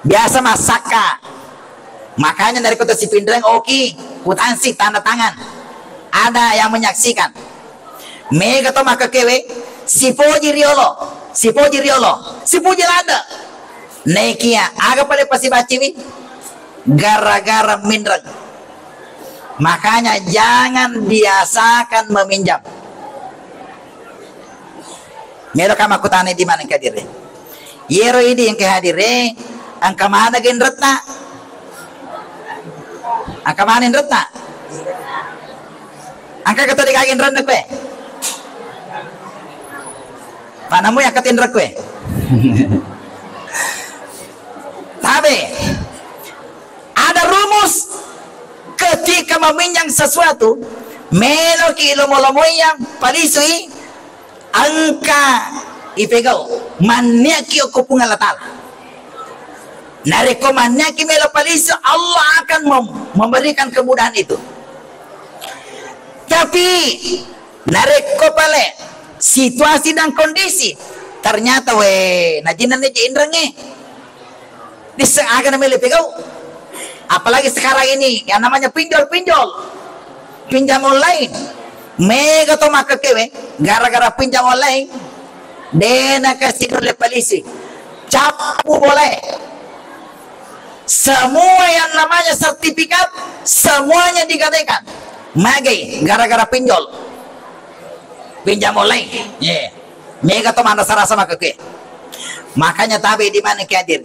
Biasa massakka. Makanya narekko to sipinreng oki, kutansi tanda tangan. Ada yang menyaksikan. Mega to makkekewe, sipoji riolo, sipoji riolo, sipoji ladde. Nekia, aga pada pasibaciwi? Gara-gara minreng. Makanya jangan biasakan meminjam. Melo ka makkutana di mana engka hadire. Yero idi engka hadire, engka mana genretta? Engka mana genretta? Engka kata dikagi genretta kue? Panamu yang ketinrek kue? Tabe. Ada rumus ketika meminjam sesuatu, meloki lomo-lomoyang, palisui, engka ipegau, manniaki okko Puang Allah Ta'ala. Narekko manniaki melo palisu, Allah akan mem-, memberikan kemudahan itu. Tapi, narekko pale situasi dan kondisi, ternyata we, najinna neje inrengnge. Disseng aga na melo pegau. Apalagi sekarang ini yang namanya pinjol-pinjol. Pinjam online. Mega to makkekewe gara-gara pinjam online. Dena kasi nulle polisi. Cappu boleh. Semua yang namanya sertifikat semuanya digadaikan. Magai gara-gara pinjol. Pinjam online. Yeah. Mega to manrasa-rasa makkekewe. Makanya tabe di mana ki hadir.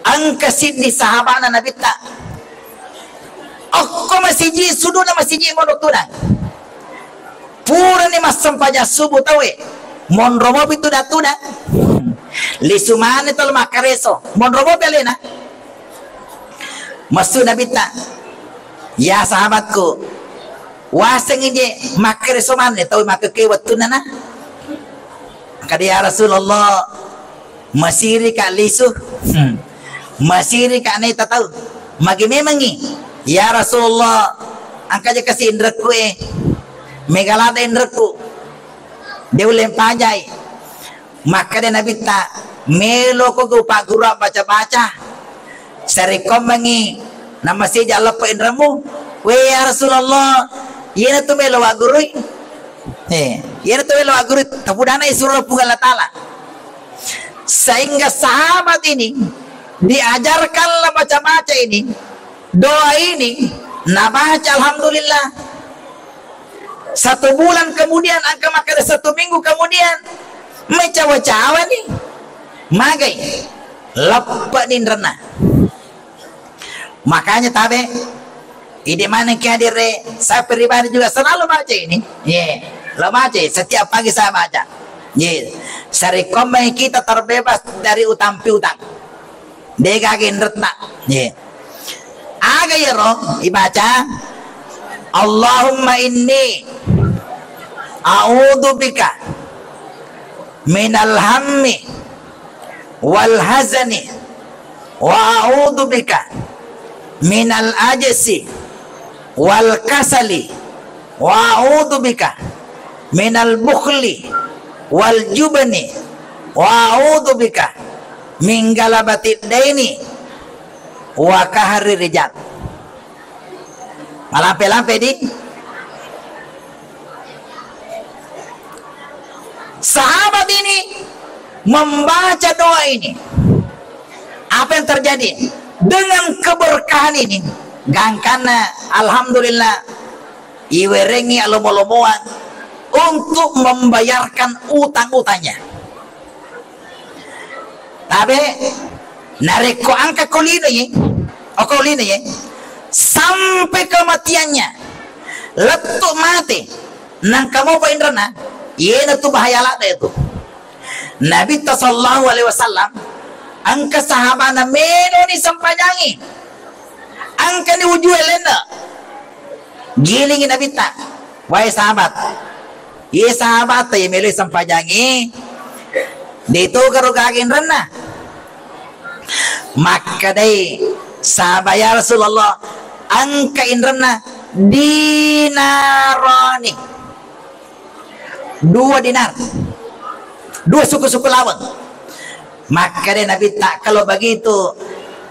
Engka siddi sahabana Nabitta. Okko masiji, suduna masiji monro tudang. Purani massempajang subuh tauwe. Monro mopi tudang-tudang. Lisu mane tolo makkareso. Monro mopi alena. Massu Nabitta, "Ya sahabatku, wasengngi je makkereso manne tau makkekewe wettunna na?" Kada, "Ya Rasulullah, masirika lisu, hmm, masirika neta tau, magi memangngi?" "Ya Rasulullah, engka ja kasi inrekku e, mega ladde inrekku, de ulle pajai." Makkeda Nabitta, "Meloko ku pagguru baca-baca, sarekkoammengngi namasija leppe inremmu." "We ya Rasulullah, iyanatu melo waggurui." Eh, iyanatu melo waggurui, tapudana isuro Puang Allah Ta'ala. Sehingga sahabat ini diajarkanlah baca-baca ini, doa ini, nabaca alhamdulillah. Satu bulan kemudian, engka makkeda satu minggu kemudian, mecawa-cawa ni. Magai, leppe ni inrenna. Makanya tabe, ide maneng ki hadir e, saya pribadi juga selalu baca ini. Ye, lo baca, setiap pagi saya baca. Ye, sarekkoammengngi kita terbebas dari utang piutang. Degaga inretta. Ye. Aga iyaro ibaca, "Allahumma inni a'udzubika minal hammi wal hazani, wa a'udzubika minal ajsi wal kasali, wa a'udzubika minal bukhli wal jubni, wa a'udzubika min galabatid daini wa qahrir rijal." Malampe-lampe di sahabat ini membaca doa ini. Apa yang terjadi? Dengan keberkahan ini, gangkanna, alhamdulillah, iwerengngi alomo-lomoang untuk membayarkan utang-utangnya. Tabe, narekko engka ko lino ye, oko lino ye, sampai kematiannya, lettu mate, nangka mopa inrena, iyanatu bahaya ladde itu. Nabitta sallallahu alaihi wasallam, engka sahabana meloni sempajangi, engkani ujue lenne. Gilingi Nabitta, "Wae sahabat, iye sahabat, iye melo sempajangi, de to garo gaga inrenna." Makkedai sahabat, "Ya Rasulullah, engka inrenna dinarani." Dua dinar. Dua suku-suku laweng. Makkeda Nabitta, "Kalau begitu,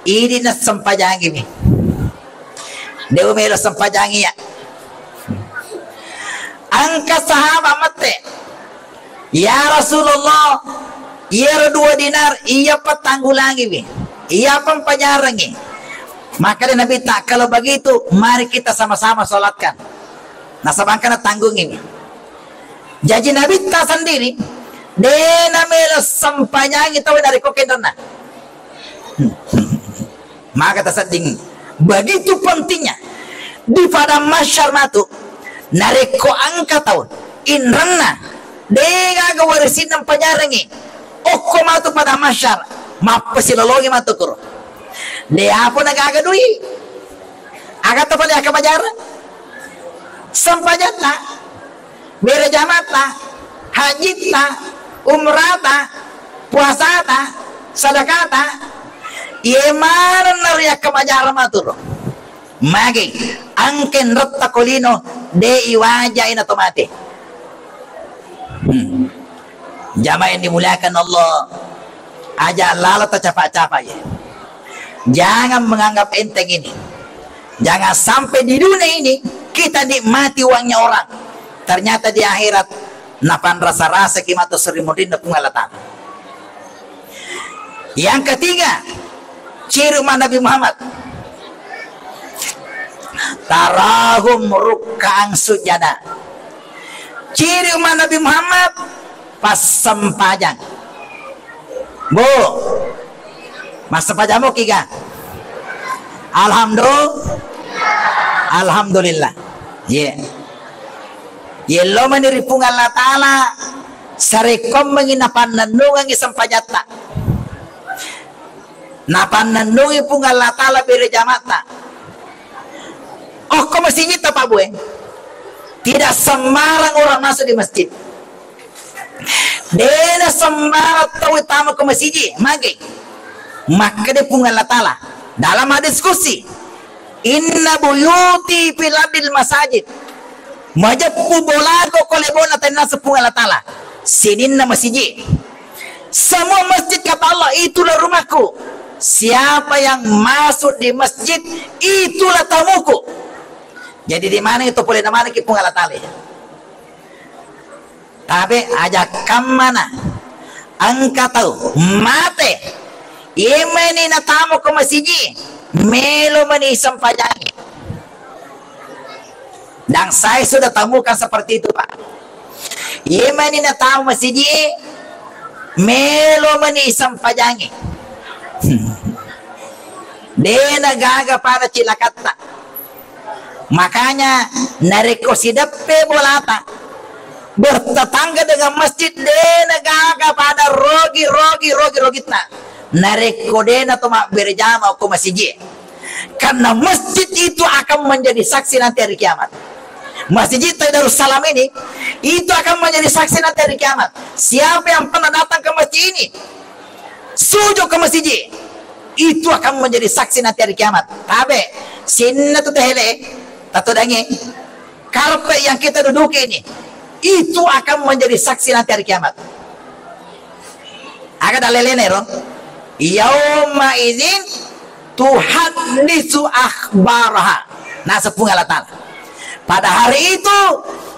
idi nassempajangiwi." Dewa melo sempajangi ya. Engka sahabat mette, "Ya Rasulullah, iyaro dua dinar, iyapa tanggulangiwi, iyapa mpajarengngi." Makkeda Nabitta, "Kalau begitu, mari kita sama-sama sholatkan." Nasaba engka natanggungi. Jaji Nabitta sendiri, de namelo sempajangi tau narekko kenrenna. Maka tasedding, begitu pentingnya di padang mahsyar matu, narekko engka tau inrenna, de gaga warisinna mpajarengngi, okko matu padang mahsyar, mappasilolongi matu kuro. De apa nagaga dui. Aga to pale akkabajareng? Sempajatta, bere jamatta, hajitta, umrata, puasata, sadakata, iye maneng nariakkabajareng maturo. Magi, engka inretta ko lino, de iwajai nato mate. Hmm. Jamaah yang dimuliakan Allah, aja lalo tacapa-capa ya. Jangan menganggap enteng ini. Jangan sampai di dunia ini kita nikmati uangnya orang. Ternyata di akhirat napanrasa-rasa ki matu seri munrinna Puang Allah Ta'ala. Yang ketiga, ciri umat Nabi Muhammad. Tarahum rukkaan sujada. Ciri umat Nabi Muhammad, passempajang. Bu, massempajang mo kiga? Alhamdulillah. Alhamdulillah. Ye. Yello mani ri Puang Allah Ta'ala, sarekkoammengngi napannennungengngi sempajatta. Napannennungi Puang Allah Ta'ala bere jamatta. Okko masijitta, Pak Bu, eh. Tidak sembarang orang masuk di masjid. Dena sembarang tau tama ko masiji, mage. Makkeda Puang Allah Taala dalam hadis qudsi, "Inna buyuti fil ardil masajid." Majeppu bolaku ko lebona tenna Puang Allah Taala. Sininna masiji. Semua masjid kata Allah itulah rumahku. Siapa yang masuk di masjid itulah tamuku. Jadi di mana itu pole namana ki Puang Allah Taala. Tabe aja kammana engka tau mate, iye meni natamo ko masiji, melo meni sempajangi. Dan saya sudah temukan seperti itu, Pak. Iye meni natamo masiji, melo meni sempajangi. Dena gaga pada cilakatta. Makanya, narekko sideppe bolata bertetangga dengan masjid, dena gaga pada rogi, rogi, rogi, rogitta. Narekko dena to mabbere jama ko masiji. Karena masjid itu akan menjadi saksi nanti hari kiamat. Masjid Darussalam ini, itu akan menjadi saksi nanti hari kiamat. Siapa yang pernah datang ke masjid ini, sujud ke masjid, itu akan menjadi saksi nanti hari kiamat. Tabe, sinna tu tehele, tatodangi, karpet yang kita duduki ini, itu akan menjadi saksi nanti hari kiamat. Aga dalelena ero? Yauma idzin tuhadditsu akhbaraha. Naseng Puang Allah Taala. Pada hari itu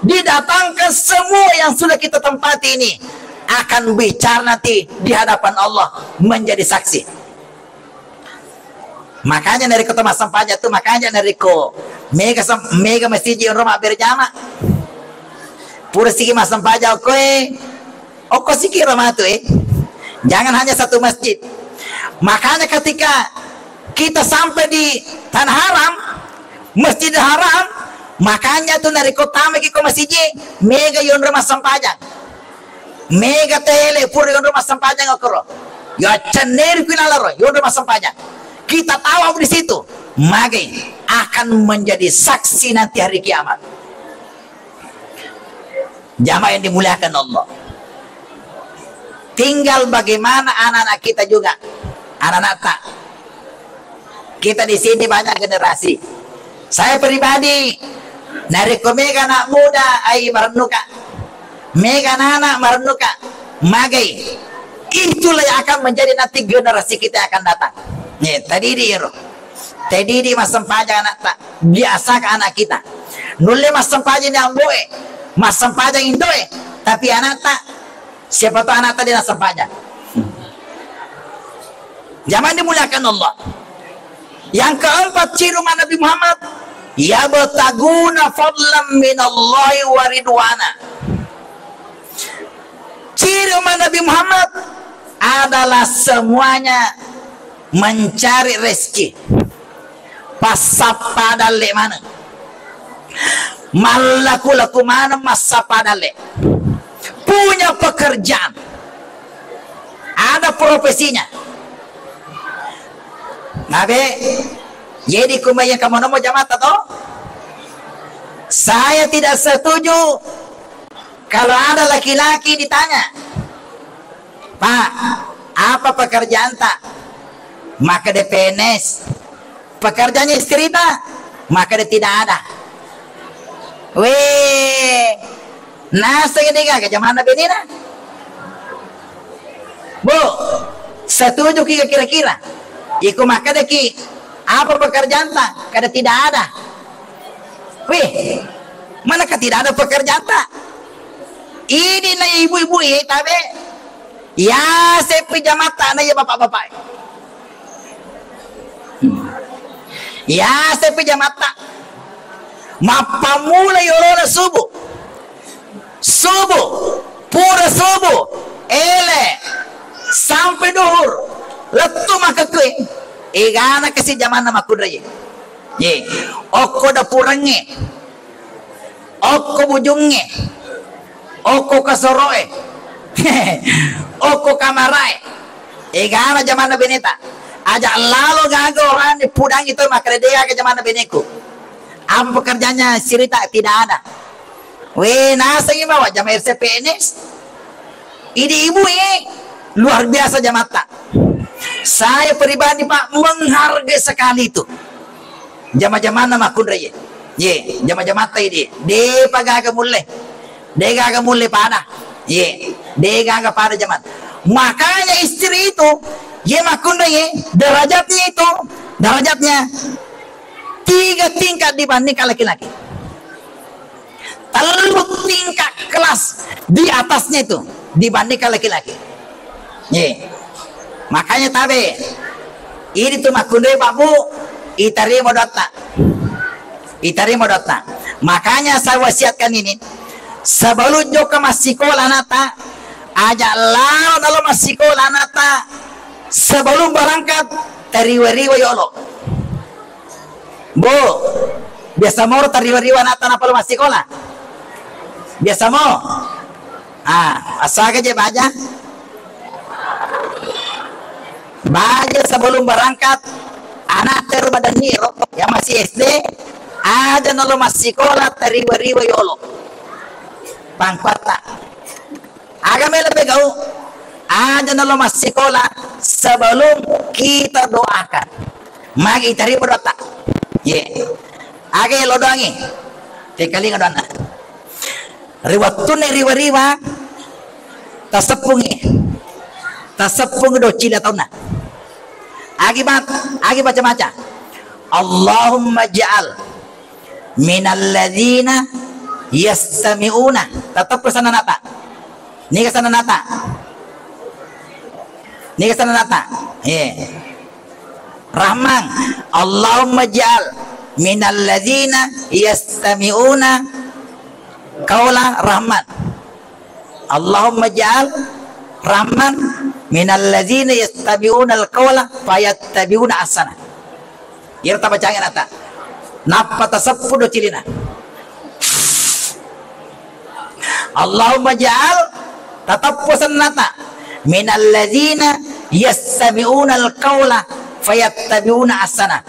didatangkan semua yang sudah kita tempati ini akan bicara nanti di hadapan Allah menjadi saksi. Makanya narekko to massempajang tu, makanya narekko mega sem-, mega masiji onro mabbere jama. Pura sigi massempajang okkoe, okko sikira matu, eh. Jangan hanya satu masjid. Makanya ketika kita sampai di Tanah Haram, Masjidil Haram, makanya tu narekko tamaki ko masiji, mega yonro massempajang. Mega tele pura yonro massempajang okkoro. Yaccenneri ku lalaro yonro massempajang. Kita tahu di situ, magai akan menjadi saksi nanti hari kiamat. Jamaah yang dimuliakan Allah. Tinggal bagaimana anak-anak kita juga, anak-anak tak. Kita di sini banyak generasi. Saya pribadi, narekko mega anak muda, ai marennuka. Mega anak marennuka. Magai. Itulah yang akan menjadi nanti generasi kita yang akan datang. Nih, tadi di ero. Tadi di massempajang anak tak. Biasa ke anak kita. Nulle massempajang di amboe. Massempajang indoe. Tapi anak tak. Siapa tahu anak tadi massempajang. Jamaah dimuliakan Allah. Yang keempat, ciri umat Nabi Muhammad, yabtaguna fadlan minallahi wa ridwana. Ciri umat Nabi Muhammad adalah semuanya mencari rezeki. Passappa dalle maneng. Mallaku-laku maneng massappa dalle. Punya pekerjaan. Ada profesinya. Nabe, jadi kumaya kamu nemu jamata toh? Saya tidak setuju kalau ada laki-laki ditanya, "Pak, apa pekerjaan tak?" Maka dia P N S. Pekerjaannya istri tak? Maka dia tidak ada. Weh, nasa ini gak jamanna benina? Bu, setuju ki kira-kira? Iko maka deki, apa pekerjaan tak? Kada tidak ada. Wih, manakah tidak ada pekerjaan tak? Ini na ibu-ibu ya, tabe. Ya, sepi jamatta na ya bapak-bapak. Ya, sepi jamatta. Mappamula yolona subuh. Subuh, pura subuh, ele, sampai duhur, lettu makekui. Egana kasi jamanna makkunrai. Ye, okko dapurengnge. Okko bujungnge, okko kasoroe, okko kamarae. Egana jamanna beneta. Aja lalo gaga orani pudangi to makkedega ke jamanna beneku. Apa pekerjaannya cerita tidak ada. We, nasengi mawa jama R C P N S. Idi ibu e luar biasa jamatta. Saya pribadi, Pak, menghargai sekali itu. Jama-jamanna makkunrai ye. Ye, jama-jamatta idi. De pa gaga mulle. De gaga mulle pada. Ye, de gaga pada jaman. Makanya istri itu, ye makkunrai ye, derajatnya itu, derajatnya tiga tingkat dibandingkan laki-laki. Tellu tingkat kelas di atasnya itu dibandingkan laki-laki. Ye. Makanya tabe. Ini tuh makkunrai, Pak, Bu, itarima doatta. Itarima doatta. Makanya saya wasiatkan ini, sebelum jokka massikola anata, aja lao nalo massikola anata, sebelum berangkat, tariwa-riwa yolo. Bu, biasa moro tariwa-riwa anata nappa lo massikola? Biasa mo? Ah, asaga je baja. Baja sebelum berangkat, anakta ero madanni ero, yang masih S D, aja nalo massikola tariwa-riwa yolo. Pangkuatta. Aga melo pegau, aja nalo massikola sebelum kita doakan. Magi itarima doatta. Ye. Aga lo doangi. Tekalinga doanna. Ri wettunna riwa-riwa, taseppungi. Taseppungi doccili ataunna. Agi mat, agi baca-baca. Allahumma ja'al minalladzina yastami'una. Tetep pesan anata. Niga sanna anata? Niga sanna anata? Eh. Rahman. Allahumma ja'al minalladzina yastami'una qaula Rahman. Allahumma ja'al Rahman minalladzina yastami'una al-qaula fayattabi'una ahsana. Iyaro tabacangngi anata. Nappa taseppu doccilina. Allahumma ja'al, tateppu sennata, minalladzina yastami'unal qaula fayattabi'una ahsana.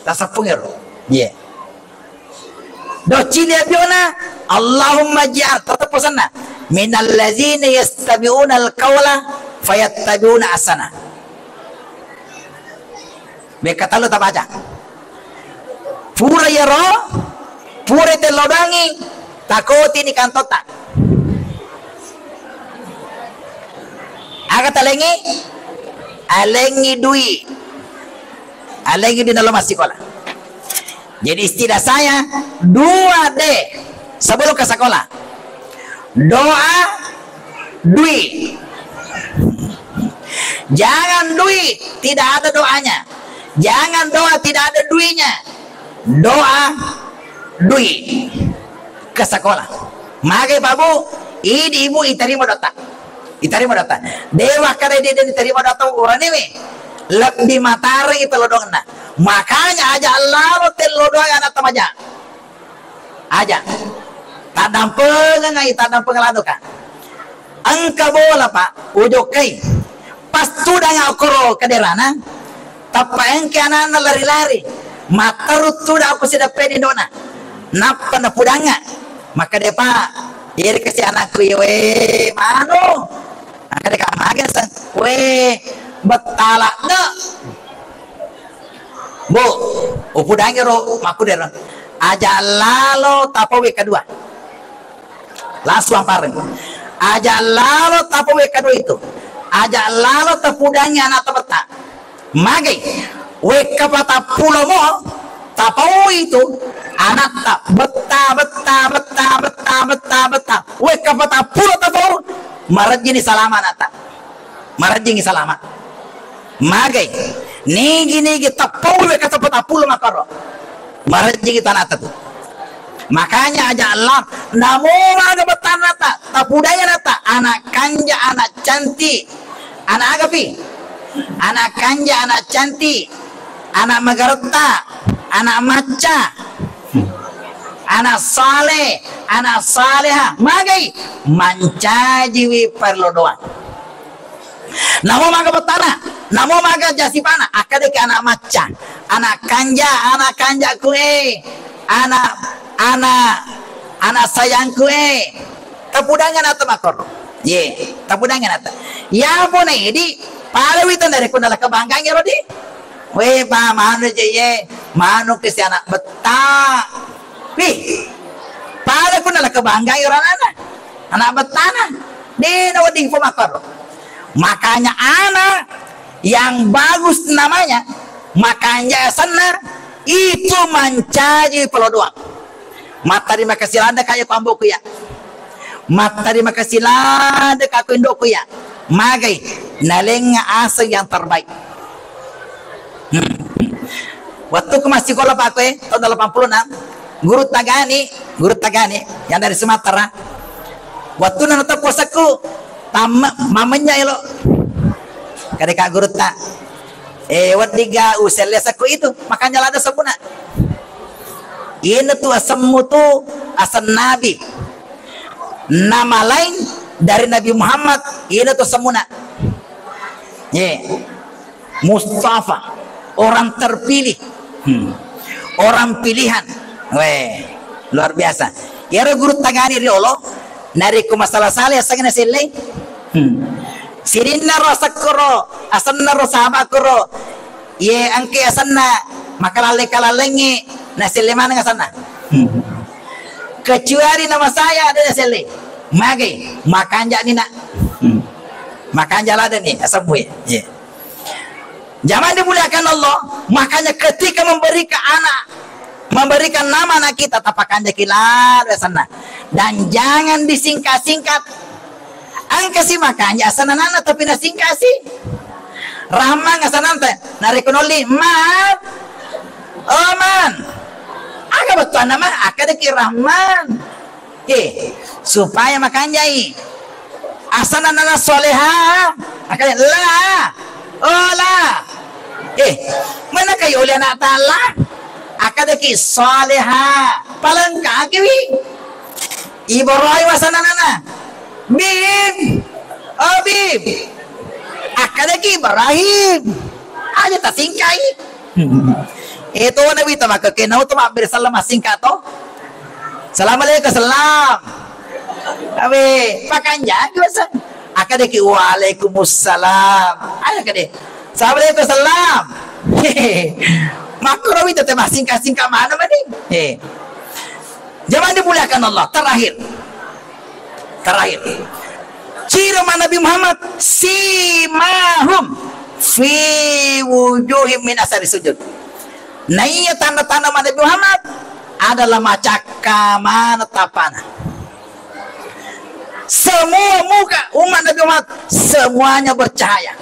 Taseppungi ro. Iya. Doccili apiona, Allahumma ja'al, tetep pesanna, minalladzina yastami'unal qaula fayattabi'una ahsana. Bekka tellu tabaca. Pura iyaro, pura tellodangi, takotini kantotta. Aga talengi? Alengi dui. Alengi dui nalo massikola. Jadi istilah saya, dua D sebelum ke sekolah. Doa, dui. Jangan dui, tidak ada doanya. Jangan doa, tidak ada duinya. Doa, dui. Ke sekolah. Magai Pak Bu, idi ibu itarima doatta. Itarima doatta. Dewa kada dia itarima doatta uraniwi. Lebbi matareng itellodoangenna. Makanya aja lalo tellodoang anatta maja. Aja. Taddampengengngai, taddampengeng lanuka. Engka bola, Pak, ujokkai. Pas tudang okkoro kaderana, tappa engka ananna lari-lari. Matteru tudang ko sideppeni dona. Nappa napudangnga. Makkeda, Pak, iyari kasi anakku iye, we, manu. Makkeda ka mage sang, we, bettala de. Bu, upudangi ro makkudero. Aja lalo tapawe kedua. Langsung ampareng. Aja lalo tapawe kedua itu. Aja lalo tapudangi anak tebetta. Magai. Wekka patappulo mo tapaui itu anatta betta, betta, betta, betta, betta, betta. Wekka patappulo tapau marejjini salama anatta. Marejjingi salama. Magai. Nigi-nigi tappaui wekka tapatappulo makkoro. Marejjingi tanatta tu. Makanya aja Allah, namo maga bettanna ta, tapudaya nata, anak kanja, anak cantik. Anak aga pi? Anak kanja, anak cantik. Anak magaretta, anak macca. Anak saleh, anak saleha. Magai? Mancajiwi perlodoang. Namo maga bettana, namo maga jasipana, akkadaki anak macca, anak kanja, anak kanjaku e, anak, anak, anak sayangku e, Tapudangeng ata makkoro. Ye, tapudangeng ata. Ya pona idi, palewi to narekko nalakebanggang ero di. We, pa, manu je ye, manu ke si anak betta. Wih, pale ku nalakebanggang ero anana. Anak bettana. De na wedding po makkoro. Makanya anak yang bagus namanya, makanja asenna, itu mancaji pelo doang. Mattarima kasih ladde kaya ku amboku ya. Mattarima kasih ladde ka ku indoku ya. Magai nalengnga aseng yang terbaik. Hmm. Waktu ku masih sekolah pak e, tahun delapan puluh enam, guru Tagani, guru Tagani yang dari Sumatera. Waktu nana tau kuasaku, tamme-, mamenya elo. Kadeka guru ta, eh, weddiga uselle saku itu, makanya lada sabuna. Ina tu asemmu tu aseng Nabi. Nama lain dari Nabi Muhammad, ina tu asemmuna. Ye. Mustafa, orang terpilih. Hmm. Orang pilihan. Weh, luar biasa. Yaro guru Tagani riolo, narekko masalah sale asenna nasellei. Hmm. Sininna ro asekkoro, asenna ro sahabakkoro. Ye engke asenna makalalle-kalallengngi naselle maneng asenna. Hmm. Kecuali nama saya ada naselle. Magai, makanja ni nak. Hmm. Makanja lada ni asemmu. Ye. Jamaah dimuliakan Allah, makanya ketika memberikan anak, memberikan nama anak kita, tapakanjaki lada asenna. Dan jangan disingkat-singkat. Engka si makanja asenna anana, tapi nasingkat si. Rahman asenna te, narekko nolli, Man. Oh, Man. Aga bettuanna, Man? Akkadaki Rahman. Eh, supaya makanjai. Asenna anana Soleha. Akkada, La. Oh, La. Eh, mana kayu oleh anak tala? Akkadaki Soleha. Palengkakiwi. Ibrahim asenna anana. Bim. Oh, Bim. Akkadaki Ibrahim. Aja tasingkai. Eh, to Nabi to maka kenau to mabbere salam massingka to. Assalamualaikum, salam. Awe, pakanjaki wasa. Akkadaki, "Waalaikumsalam." Ayo kade. "Assalamualaikum, salam." Makkoro wita te massingka-singka mana mani. Eh. Jamaah dimuliakan Allah, terakhir. Terakhir. Ciri Nabi Muhammad, simahum fi wujuhim min asari sujud. Naiya tanda-tanda Nabi Muhammad adalah macakka mana tapana. Semua muka umat Nabi Muhammad semuanya bercahaya.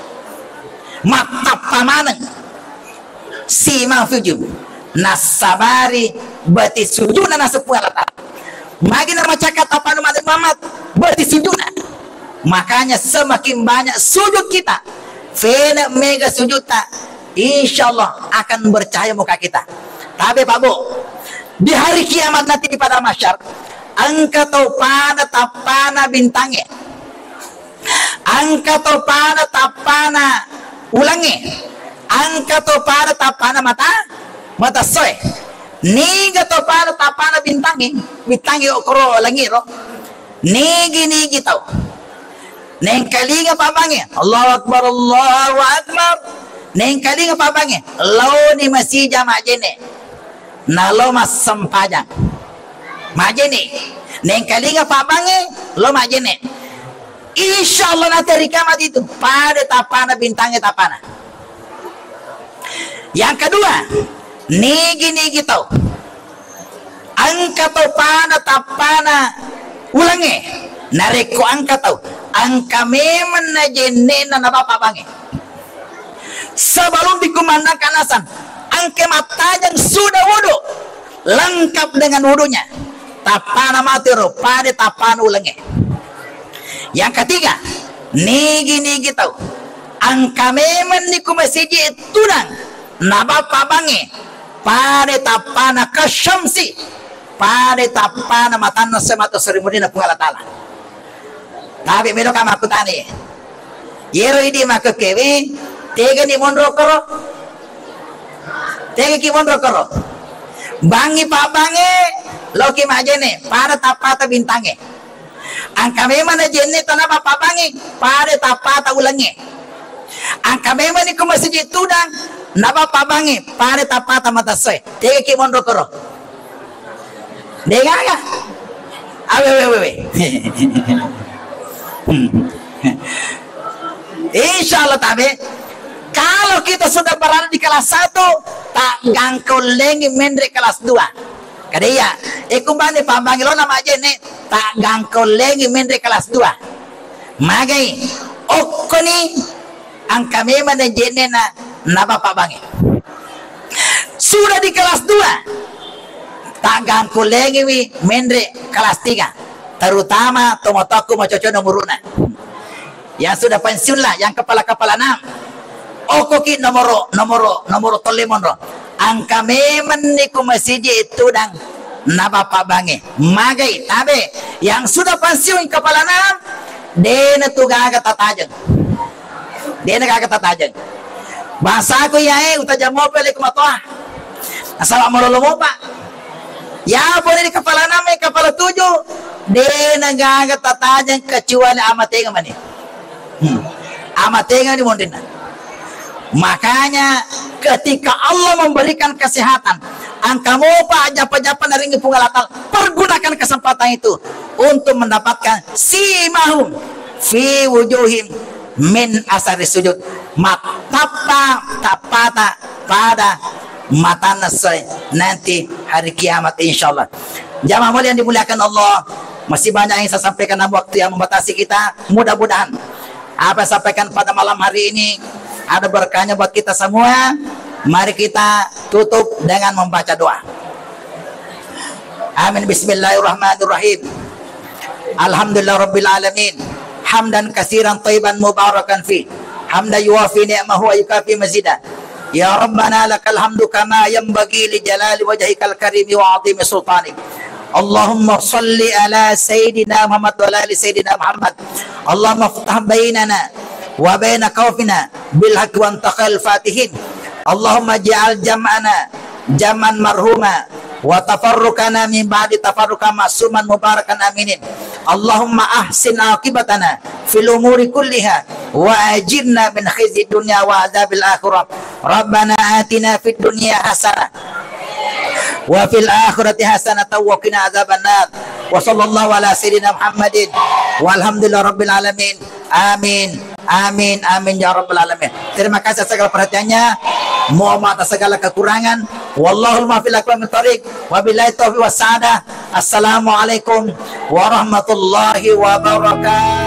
Mattappa maneng. Sima fujud. Nassabari beti sujudna naseppu Allah Ta'ala. Magi namacakka tapana Nabi Muhammad beti sujudna. Makanya semakin banyak sujud kita, fena mega sujudta, insya Allah akan bercahaya muka kita. Tapi Pak Bu, di hari kiamat nanti di padang mahsyar, engka tau pada tappana bintangnge. Engka to pada tappana ulengnge, engka to pada tappana mata, mata essoe. Niga to pada tappana bintangnge, bintangnge okkoro langi ro. Nigi-nigi tau. Nengkalinga pabbangnge, Allahu Akbar, Allahu Akbar. Nengkalinga pabbangnge, laoni masija majene. Nalo massempajang. Majene. Nengkalinga pabbangnge, lo majene. Insya Allah nanti hari kiamat itu pada tappana bintangnge tappana. Yang kedua, nigi-nigi tau. Engka tau pada tappana ulengnge. Narekko engka tau, engka memeng na jennena na bapa bangnge. Sebelum dikumandangkan azan, engka mattajeng sudah wudu, lengkap dengan wudunya. Tappana matu ro, pada tappana ulengnge. Yang ketiga, nigi-nigi tau engka memenni ku masiji tunang na bapa bangnge, pada tappana kasyamsi, pada tappana matanna semata seri mudina Puang Allah Ta'ala. Tapi melo ka makkutani. Yero idi makkekkewe, tegani monro koro? Tegaki monro koro? Bangngi pabbangnge, loki majene, pada tappata bintangnge. Engka memang na jenne tanaba pabbangnge, pada tappata ulengnge. Engka memang ni ko masiji tudang, naba pabbangnge, pada tappata matassoe. Tegaki monro koro. Degaga. Awe, we, we, we. Insya Allah tabe. Kalau kita sudah berada di kelas satu, tak gangkau lengi menre kelas dua. Kada iya, e kumbane pabbangngi lona majjenne, tak gangkau lengi menre kelas dua. Magai, okkoni engka memang na jennena naba pabbangnge. Sudah di kelas dua, tak gangkau lengiwi menre kelas tiga. Terutama tomatoakku macoco nomoruna. Yang sudah pensiun lah, yang kepala-kepala enam. Okoki nomoro, nomoro, nomoro tolli monro. Engka memang ni ko masiji tudang naba pabbangnge. Magai, tabe, yang sudah pensiun kepala enam, dena tu gaga tatajeng. Dena gaga tatajeng. Bahasaku iyae, utajeng mopa le ko matoa. Nasaba malolo mopa. Ya pole di kepala enam, eh, kepala tujuh, dena gaga tatajeng kecuali amatenga mani. Hmm. Amatenga ni monrinna. Makanya ketika Allah memberikan kesehatan, engka mopa ajapa-japa naringi Puang Allah Ta'ala, pergunakan kesempatan itu untuk mendapatkan simahum fi wujuhim min asari sujud. Mattappa, tappata pada matanna soe nanti hari kiamat, insyaallah. Jamaah mulia yang dimuliakan Allah, masih banyak yang saya sampaikan dalam waktu yang membatasi kita. Mudah-mudahan apa yang sampaikan pada malam hari ini ada berkahnya buat kita semua. Mari kita tutup dengan membaca doa. Amin. Bismillahirrahmanirrahim. Alhamdulillah rabbil alamin. Hamdan katsiran thayyiban mubarakan fi. Hamdan yuwafi ni'amahu wa yukafi mazida. Ya Rabbana lakal hamdu kama yanbaghi li jalali wajhikal karimi wa azimi sultanik. Allahumma salli ala sayyidina Muhammad wa ala ali sayyidina Muhammad. Allahumma iftah bainana wa baina qaumina bil haqqi wa anta khairul fatihin. Allahumma ja'al jam'ana jam'an marhuma wa tafarruqana min ba'di tafarruqan ma'suman mubarakan aminin. Allahumma ahsin aqibatana fil umuri kulliha wa ajirna min khizyi dunya wa adzabil akhirah. Rabbana atina fid dunya hasanah wa fil akhirati hasanatan wa qina adzabannar. Wa sallallahu ala sayyidina Muhammadin walhamdulillahi rabbil alamin. Amin. Amin, amin ya rabbal alamin. Terima kasih atas segala perhatiannya. Mohon maaf atas segala kekurangan. Wallahul muwaffiq ila aqwamit thariq. Wabillahi taufiq was sa'adah. Assalamualaikum warahmatullahi wabarakatuh.